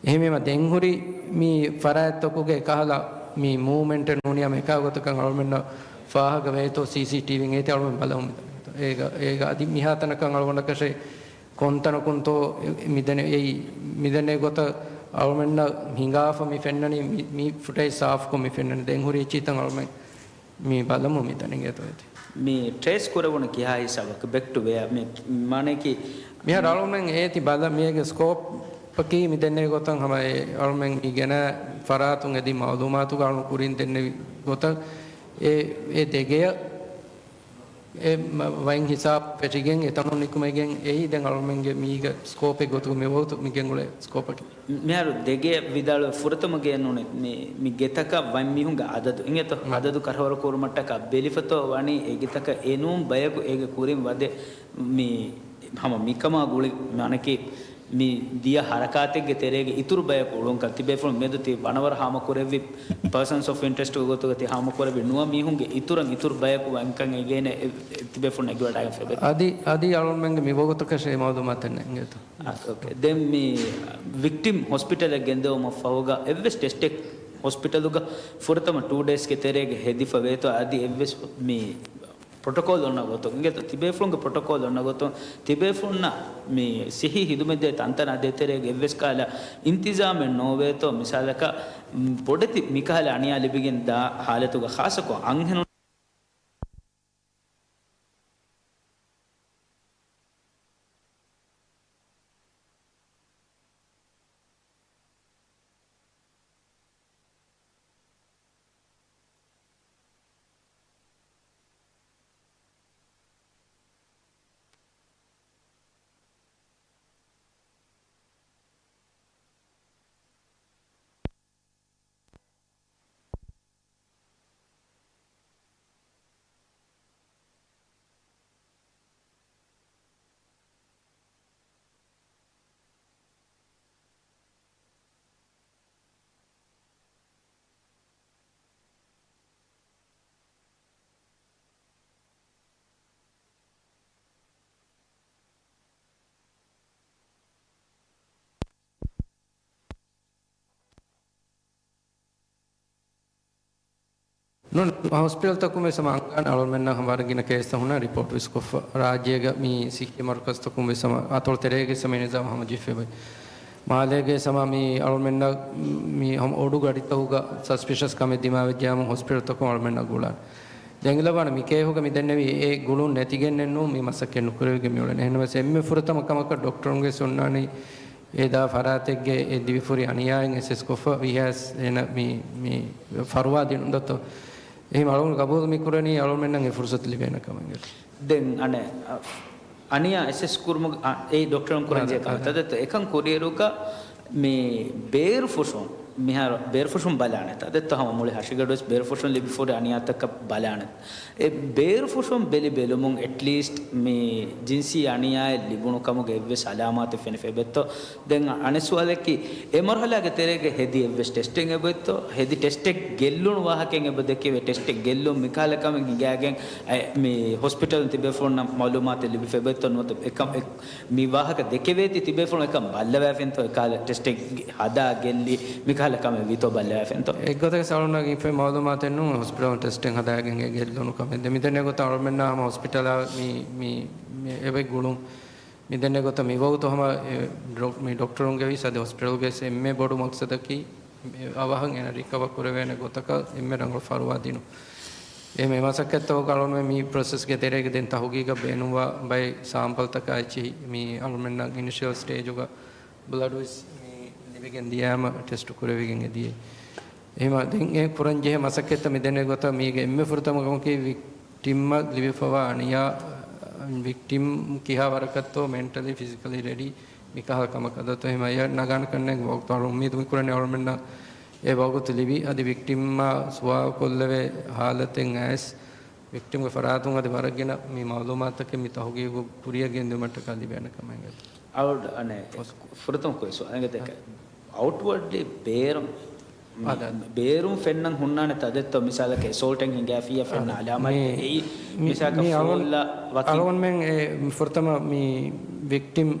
އެހެންވީމަ ދެން ހުރި މި ފަރާތްތަކުގެ އެކަހަލަ މި މޫވްމެންޓެއް ނޫނިޔާ އެކާ ގޮތަކަށް އަޅުމެންނަށް ފާހަގަ ވޭތޯ ސީސީޓީވީން އޭތި އަޅުމެން ބަލަމު މިތަނަށް. އޭގަ، އޭގަ އަދި މިހާތަނަކަށް އަޅުގަނޑަކަށެ ކޮންތަނަކުންތޯ މިދެނެ، އެއީ މިދެނޭ ގޮތަށް އަޅުމެންނަށް ހިނގާފަ މި ފެންނަނީ މި، މި ފުޓޭޖް ސާފްކޮށް މި ފެންނަނީ. ދެން ހުރި އެއްޗިތައް އަޅުމެން މި ބަލަމު މިތަނެއް އެތޯ އޭތި. މި ޓްރޭސް ކުރެވުނު ކިހާ ހިސާބަކަށް؟ ބެކް ޓު ވެއާ މި މާނައަކީ މިހާރު އަޅުމެން އޭތި ބަލަ މިއޭގެ ސްކޯޕަކީ މި ދެންނެވި ގޮތަށް ހަމަ އެ އަޅުމެން މި ގެނަ ފަރާތުން އެދި މައުލޫމާތުގަ އަޅުން ކުރިން ދެންނެވި ގޮތަށް އެ، އެ ދެގެޔަށް އެ މަ-، ވައިން ހިސާބް ފެށިގެން އެތަނުން ނިކުމެގެން އެއީ ދެން އަޅުމެންގެ މީގެ ސްކޯޕެއް ގޮތުގަ މި ވަގުތު މި ގެންގުޅޭ ސްކޯޕަކީ. މިހާރު ދެގެ ވިދާޅުވެ ފުރަތަމަ ގެ ނޫނެ މި، މި ގެތަކަށް ވަން މީހުންގެ އަދަދު އިނގޭތޯ؟ މަ. އަދަދު ކަށަވަރު ކުރުމަށްޓަކާ ބެލިފަތޯ ވަނީ އެ ގެތަކަށް އެނޫން ބަޔަކު އޭގެ ކުރިން ވަދެ މި ހަމަ މިކަމާ ގުޅި މާނަކީ މި ދިޔަ ހަރަކާތެއްގެ ތެރޭގެ އިތުރު ބަޔަކު އުޅުންކަން ތިބޭފުޅުން މެދު ތި ވަނަވަރަ ހާމަކުރެއްވި ޕާސަންސް އޮފް އިންޓްރެސްޓްގެ ގޮތުގަ ތި ހާމަކުރެއްވި ނުވަ މީހުންގެ އިތުރަށް އިތުރު ބަޔަކު ވަންކަން އެނގޭނެ އެ، އެ، ތިބޭފުޅުން އެނގިވަޑައިގެން ފެބެ. އަދި، އަދި އަޅުންމެންގެ މި ވަގުތަކަށެ މައުލޫމާތެއް ނެތް އިނގޭތޯ. އާ، އޯކޭ. ދެން މި ވިކްޓިމް ހޮސްޕިޓަލަށް ގެންދެވުމަށް ފަހުގަ އެއްވެސް ޓެސްޓެއް ހޮސްޕިޓަލުގަ ފުރަތަމަ ޓޫ ޑޭސްގެ ތެރޭގަ ހެދިފަ ވޭތޯ އަދި އެއްވެސް މި ޕްރޮޓޮކޯލް އޮންނަ ގޮތުން އިނގޭތޯ ތިބޭފުޅުންގެ ޕްރޮޓޮކޯލް އޮންނަ ގޮތުން ތިބޭފުޅުންނަށް މި ސިހީ ހިދުމަތްދޭ ތަންތަނާ ދޭތެރޭގެ އެއްވެސް ކަހަލަ އިންތިޒާމެއް ނޯވޭތޯ މިސާލަކަށް ބޮޑެތި މިކަހަލަ އަނިޔާ ލިބިގެން ދާ ހާލަތުގަ ޚާއްޞަކޮށް އަންހެނުން ނޫން، ހޮސްޕިޓަލްތަކުން ވެސް ހަމަ އަންގާނެ އަޅުމެންނަށް ހަމަ ވަރަށް ގިނަ ކޭސްތައް ހުންނަ ރިޕޯޓް ވެސް ކޮށްފަ. ރާއްޖޭގަ މި ސިއްހީ މަރުކަޒުތަކުން ވެސް ހަމަ އަތޮޅު ތެރޭގަ ވެސް ހަމަ އެ ނިޒާމް ހަމަ ޖެހިފައި. މާލޭގަ ވެސް ހަމަ މި އަޅުމެންނަށް މި ހަމަ އޮޑު ގަޑިތަކުގަ ސަސްޕިޝަސް ކަމެއް ދިމާވެއްޖެ ހަމަ ހޮސްޕިޓަލްތަކުން އަޅުމެންނަށް ގުޅާނެ. ދެން އިލަވާނެ މި ކޭހުގަ މި ދެންނެވި އެ ގުޅުން ނެތިގެންނެއްނު މި މަސައްކަތް ނުކުރެވިގެން މިއުޅެނީ. އެހެންނަމަވެސް އެންމެ ފުރަތަމަ ކަމަކަށް ޑޮކްޓަރުންގެ ވެސް އޮންނާނީ އެ ދާ ފަރާތެއްގެ އެ ދިވެފުރި އަނިޔާއެއް އެސެސްކޮށްފަ ވީހާސް އޭނަ މި، މި ފަރުވާ ދިނުން ދޮތޯ. އެހެން އަޅުގަނޑު ގަބޫލު މި ކުރަނީ އަޅުމެންނަށް އެ ފުރުސަތު ލިބޭނެ ކަމެއް. ދެން އަނެއް، އަ، އަނިޔާ އެސެސް ކުރުމުގެ، އަ، އެ ޑޮކްޓަރުން ކުރަން ޖެހޭ ކަމެއް. ތަދެއްތޯ އެކަން ކުރިއެރުގަ މި ބޭރުފުށުން، މިހާރު ބޭރުފުށުން ބަލާނެ. ތަދެއްތޯ ހަމަ މުޅި ހަށިގަޑުވެސް ބޭރުފުށުން ލިބިފުރި އަނިޔާތަކަށް ބަލާނެ. އެ ބޭރުފުށުން ބެލި ބެލުމުން އެޓްލީސްޓް މި ޖިންސީ އަނިޔާއެއް ލިބުނު ކަމުގެ އެއްވެސް އަލާމާތެއް ފެނި ފެބެއްތޯ؟ ދެން އަނެއް ސުވާލަކީ، އެ މަރުހަލާގެ ތެރޭގަ ހެދި އެއްވެސް ޓެސްޓެއް އެބައޮތްތޯ؟ ހެދި ޓެސްޓެއް ގެއްލުނު ވާހަކައެއް އެބަ ދެކެވޭ؟ ޓެސްޓެއް ގެއްލުން މިކަހަލަ ކަމެއް ހިނގާގެން އައި، މި ހޮސްޕިޓަލުން ތިބޭފުޅުންނަށް މައުލޫމާތެއް ލިބި ފެބެއްތޯ ނުވަތަ އެކަމް އެ، މި ވާހަކަ ދެކެވޭތީ ތިބޭފުޅުން އެކަން ބައްލަވައިފިންތޯ؟ އެކަހަލަ ޓެސްޓެއް ހަދާ ގެއްލި މިކަހަލަ ކަމެއް ވީތޯ ބައްލަވައިފިންތޯ؟ އެއްގޮތަކަށް އަޅުންނަށް އިންފޮމެއް މައުލޫމާތެއް ނޫން ހޮސްޕިޓަލުން ޓެސްޓެއް ހަދާގެން އެ ގެއްލުނު ކަމެއް. ދެ މިދެންނެ ގޮތަށް އަޅުމެންނާ ހަމަ ހޮސްޕިޓަލާ މި، މި، މި އެބަ ގުޅުން. މިދެންނެ ގޮތަށް މި ވަގުތު ހަމަ އެ ޑޮ-، މި ޑޮކްޓަރުންގެ ވެސް އަދި ހޮސްޕިޓަލްގެ ވެސް އެންމެ ބޮޑު މަގްސަދަކީ އަވަހަށް އޭނަ ރިކަވަ ކުރެވޭނެ ގޮތަކަށް އެންމެ ރަނގަޅު ފަރުވާ ދިނުން. އެ މި މަސައްކަތްތަކުގަ އަޅުން މި ޕްރޮސެސްގެ ތެރޭގަ ދެން ތަހުގީގަށް ބޭނުންވާ ބައެއް ސާމްޕަލްތަކާ އެއްޗިހި މި އަޅުމެންނަށް އިނިޝިއަލް ސްޓޭޖުގަ ބްލަޑް ވެސް މި ލިބިގެން ދިޔައިމަ ޓެސްޓު ކުރެވިގެން އެދިޔައީ. އެހެމަ ދެން އެ ކުރަން ޖެހޭ މަސައްކަތްތައް މި ދެންނެވި ގޮތަށް މީގެ އެންމެ ފުރަތަމަ ކަމަކީ ވިކްޓިމްއަށް ލިބިފަވާ އަނިޔާ، ވިކްޓިމް ކިހާ ވަރަކަށްތޯ މެންޓަލީ، ފިޒިކަލީ ރެޑީ މިކަހަލަ ކަމަކަށް ދޯ. އެހެމަ އެ ނަގާނެ ކަންނޭނގެ ވަގުތު އަޅު އުއްމީދު މި ކުރަނީ އަޅުމެންނަށް އެ ވަގުތު ލިބި އަދި ވިކްޓިމްއާ ސުވާލު ކޮށްލެވޭ ހާލަތެއް އައިސް ވިކްޓިމްގެ ފަރާތުން އަދި ވަރަށް ގިނަ މި މައުލޫމާތަކެއް މި ތަހުގީގު ކުރިއަށް ގެންދިއުމަށްޓަކާ ލިބޭނެ ކަމެއް އެނގޭ. އަޅު އަނެއް ފުރަތަމަ ކޮއި ސުވާލެއް އަނގަދޭކަ. އައުޓްވަޑްލީ ބޭރުން، މި އަދަ. ބޭރުން ފެންނަން ހުންނާނެ ތަދެއްތޯ؟ މިސާލަކަށް އެސޯލްޓެއް ހިނގާފިއްޔާ ފެންނަ އަދަ. އަލާމާތް މި، އެއީ މި، މިސާލަކަށް މި އަޅު-، ފޯލްއަށް ވަކި. އަޅުގަނޑުމެން އެ ފުރަތަމަ މި ވިކްޓިމް،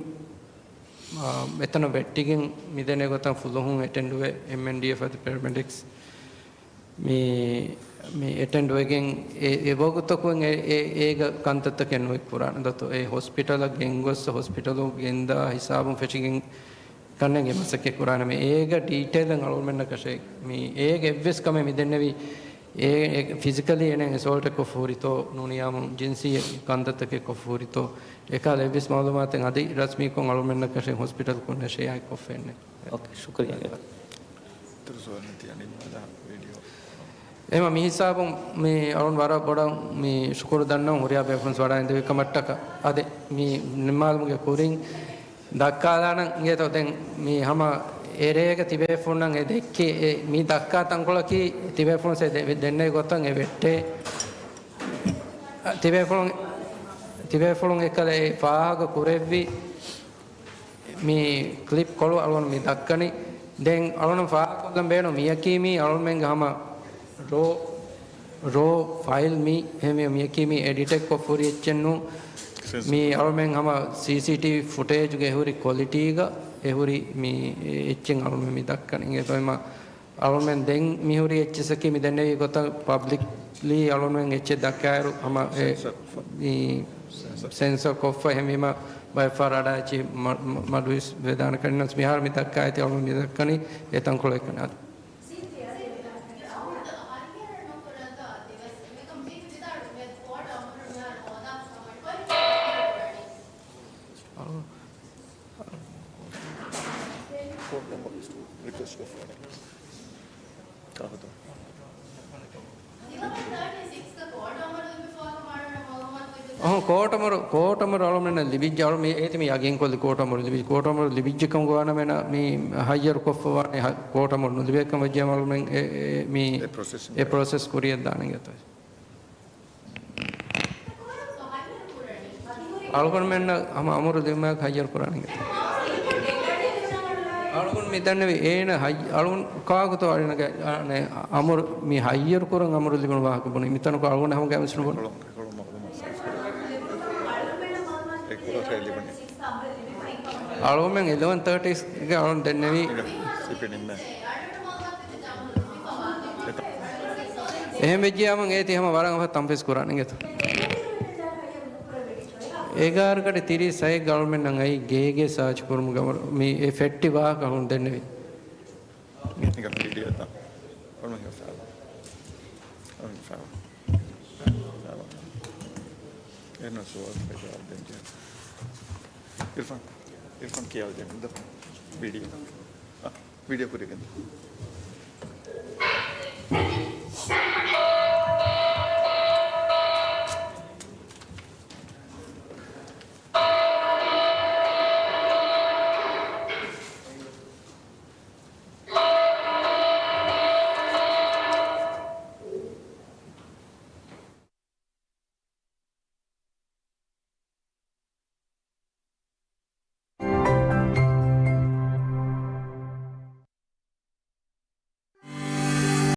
އާ، އެތަނަށް ވެއްޓިގެން މިދެނެ ގޮތަށް ފުލުހުން އެޓެންޑުވެ އެމްއެންޑީއެފް އަދި ޕެރަމެޑިކްސް މި، މި އެޓެންޑް ވެގެން އެ، އެ ވަގުތަކުން އެ، އެ، އޭގަ ކަންތައްތަކެއް ނުވެ ކުރާނެ ދޯ. އެ ހޮސްޕިޓަލަށް ގެންގޮސް ހޮސްޕިޓަލު ގެންދާ ހިސާބުން ފެށިގެން ކަންނޭނގެ މަސައްކަތް ކުރާނެ. މި އޭގަ ޑީޓެއިލް އަޅުމެންނަކަށެއް މި އޭގެ އެއްވެސް ކަމެއް މި ދެންނެވި އެ، އެ ފިޒިކަލީ އޭނަ އެސޯލްޓެއް ކޮށް ހުރިތޯ ނޫނިޔާމު ޖިންސީ ކަންތައްތަކެއް ކޮށް ހުރިތޯ އެކާލ އެއްވެސް މައުލޫމާތެއް އަދި ރަސްމީކޮށް އަޅުމެންނަކަށެއް ހޮސްޕިޓަލް ކުންނަށެއް އާއި ކޮށްފެންނެ. އޯކޭ، ޝުކުރިއްޔާ. އިތުރު ސުވާލު ނެތި އަނެއް ވީޑިއޯ. އެމަ މި ހިސާބުން މި އަޅުން ވަރަށް ބޮޑަށް މި ޝުކުރު ދަންނަވަން ހުރިހާ ބޭފުޅުން ވަޑައިންދެވި ކަމަށްޓަކަ. އަދެ މި ނިންމާލުމުގެ ކުރިން ދައްކާލާނަން އިނގޭތޯ ދެން މި ހަމަ އެރޭގަ ތިބޭފުޅުންނަށް އެ ދެއްކި އެ މި ދައްކާ ތަންކޮޅަކީ ތިބޭފުޅުން ސެ ދެ-، ދެންނެވި ގޮތަށް އެ ވެއްޓޭ. ތިބޭފުޅުން، ތިބޭފުޅުން އެކަލަ އެ ފާހަގަ ކުރެއްވި މި ކްލިޕް ކޮޅު އަޅުގަނޑު މި ދައްކަނީ. ދެން އަޅުގަނޑު ފާހަގަކޮށްލަން ބޭނުން މިޔަކީ މީ އަޅުމެންގެ ހަމަ ރޯ، ރޯ ފައިލް މީ. އެހެންވީމަ މިޔަކީ މީ އެޑިޓެއް ކޮށްފަ ހުރި އެއްޗެއް ނޫން. މީ އަޅުމެން ހަމަ ސީސީޓީވީ ފުޓޭޖުގެ ހުރި ކޮލިޓީގަ އެ ހުރި މި އެއްޗެއް އަޅުމެން މި ދައްކަނީ. އެހެންވީމަ އަޅުމެން ދެން މިހުރި އެއްޗިއްސަކީ މި ދެންނެވި ގޮތަށް ޕަބްލިކްލީ އަޅުމެން އެއްޗެއް ދައްކާއިރު ހަމަ އެ ސެންސަރ ކޮށްފަ. މި ސެންސަރ ކޮށްފަ އެހެންވީމަ ބައެއް ފަހަރަށް އަޑާއެއްޗިހި މަ-، މަ-، މަޑުވެސް ވެދާނެ ކަންނަސް މިހާރު މި ދައްކާ އެތި އަޅުމެން މި ދައްކަނީ އެ ތަންކޮޅެއް ކަން އަދި. ކޯޑް ނަމްބަރު ރިކްވެސްޓް ކޮށްފަ ވަނީ. ކާކުތޯ؟ އަހަ، ކޯޓަމަރު، ކޯޓަމަރު އަޅުމެންނަށް ލިބިއްޖެ. އަޅު މި އޭތި މި ޔަގީންކޮށްލި ކޯޓަމަރު ލިބި، ކޯޓަމަރު ލިބިއްޖެ ކަމުގަ ވާނަމަ މި ހައްޔަރު ކޮށްފަ ވާނެ، ކޯޓަމަރު ނުލިބޭ ކަމަށް ވެއްޖެ އަޅުމެން އެ، އެ، މި އެ ޕްރޮސެސް ކުރިއަށް ދާނެ ގެތޯ. އަޅުގަނޑުމެންނަށް ހަމަ އަމުރު ލިބުމާއެކު ހައްޔަރު ކުރާނެ. އަޅުގަނޑު މި ދަންނެވި އޭނަ ހައްޔަ-، އަޅުގަނޑު ކާކުތޯ އަޅުގަނޑު އަމުރު މި ހައްޔަރު ކުރަން އަމުރު ލިބުނު ވާހަކަ ބުނި މިތަނަކު އަޅުގަނޑު ހަމަ ގައިމުސްނުބުނު. އަޅުގަނޑުމެން އެލެވަން ތާޓީގެ އަޅުން ދެންނެވީ. ސިޕި ނިންމޭ. އެހެން ވެއްޖިޔާމަ އޭތި ހަމަ ވަރަށް އަވަހަށް ތަންފީޒް ކުރާނެ އިނގޭތޯ. އެގާރަ ގަޑި ތިރީސް ހައެއްގަ އަޅުމެންނަށް އައީ ގޭގޭ ސާޗު ކުރުމުގަ މި އެ ފެއްޓި ވާހަކަ އަޅުން ދެންނެވި. ހިނގާ ވީޑިއޯތައް އަޅުމެން ހިނގާ ފައިވާ. އަޅުމެން ހިނގާ ފައިވާ. އެންނަ ސުވާލު ޖަވާބު ދޭން ޖެހޭ. އިރްފާން، އިރްފާން ކިޔާލަދޭން ވީޑިއޯ. އަ، ވީޑިއޯ ކުރިގެން.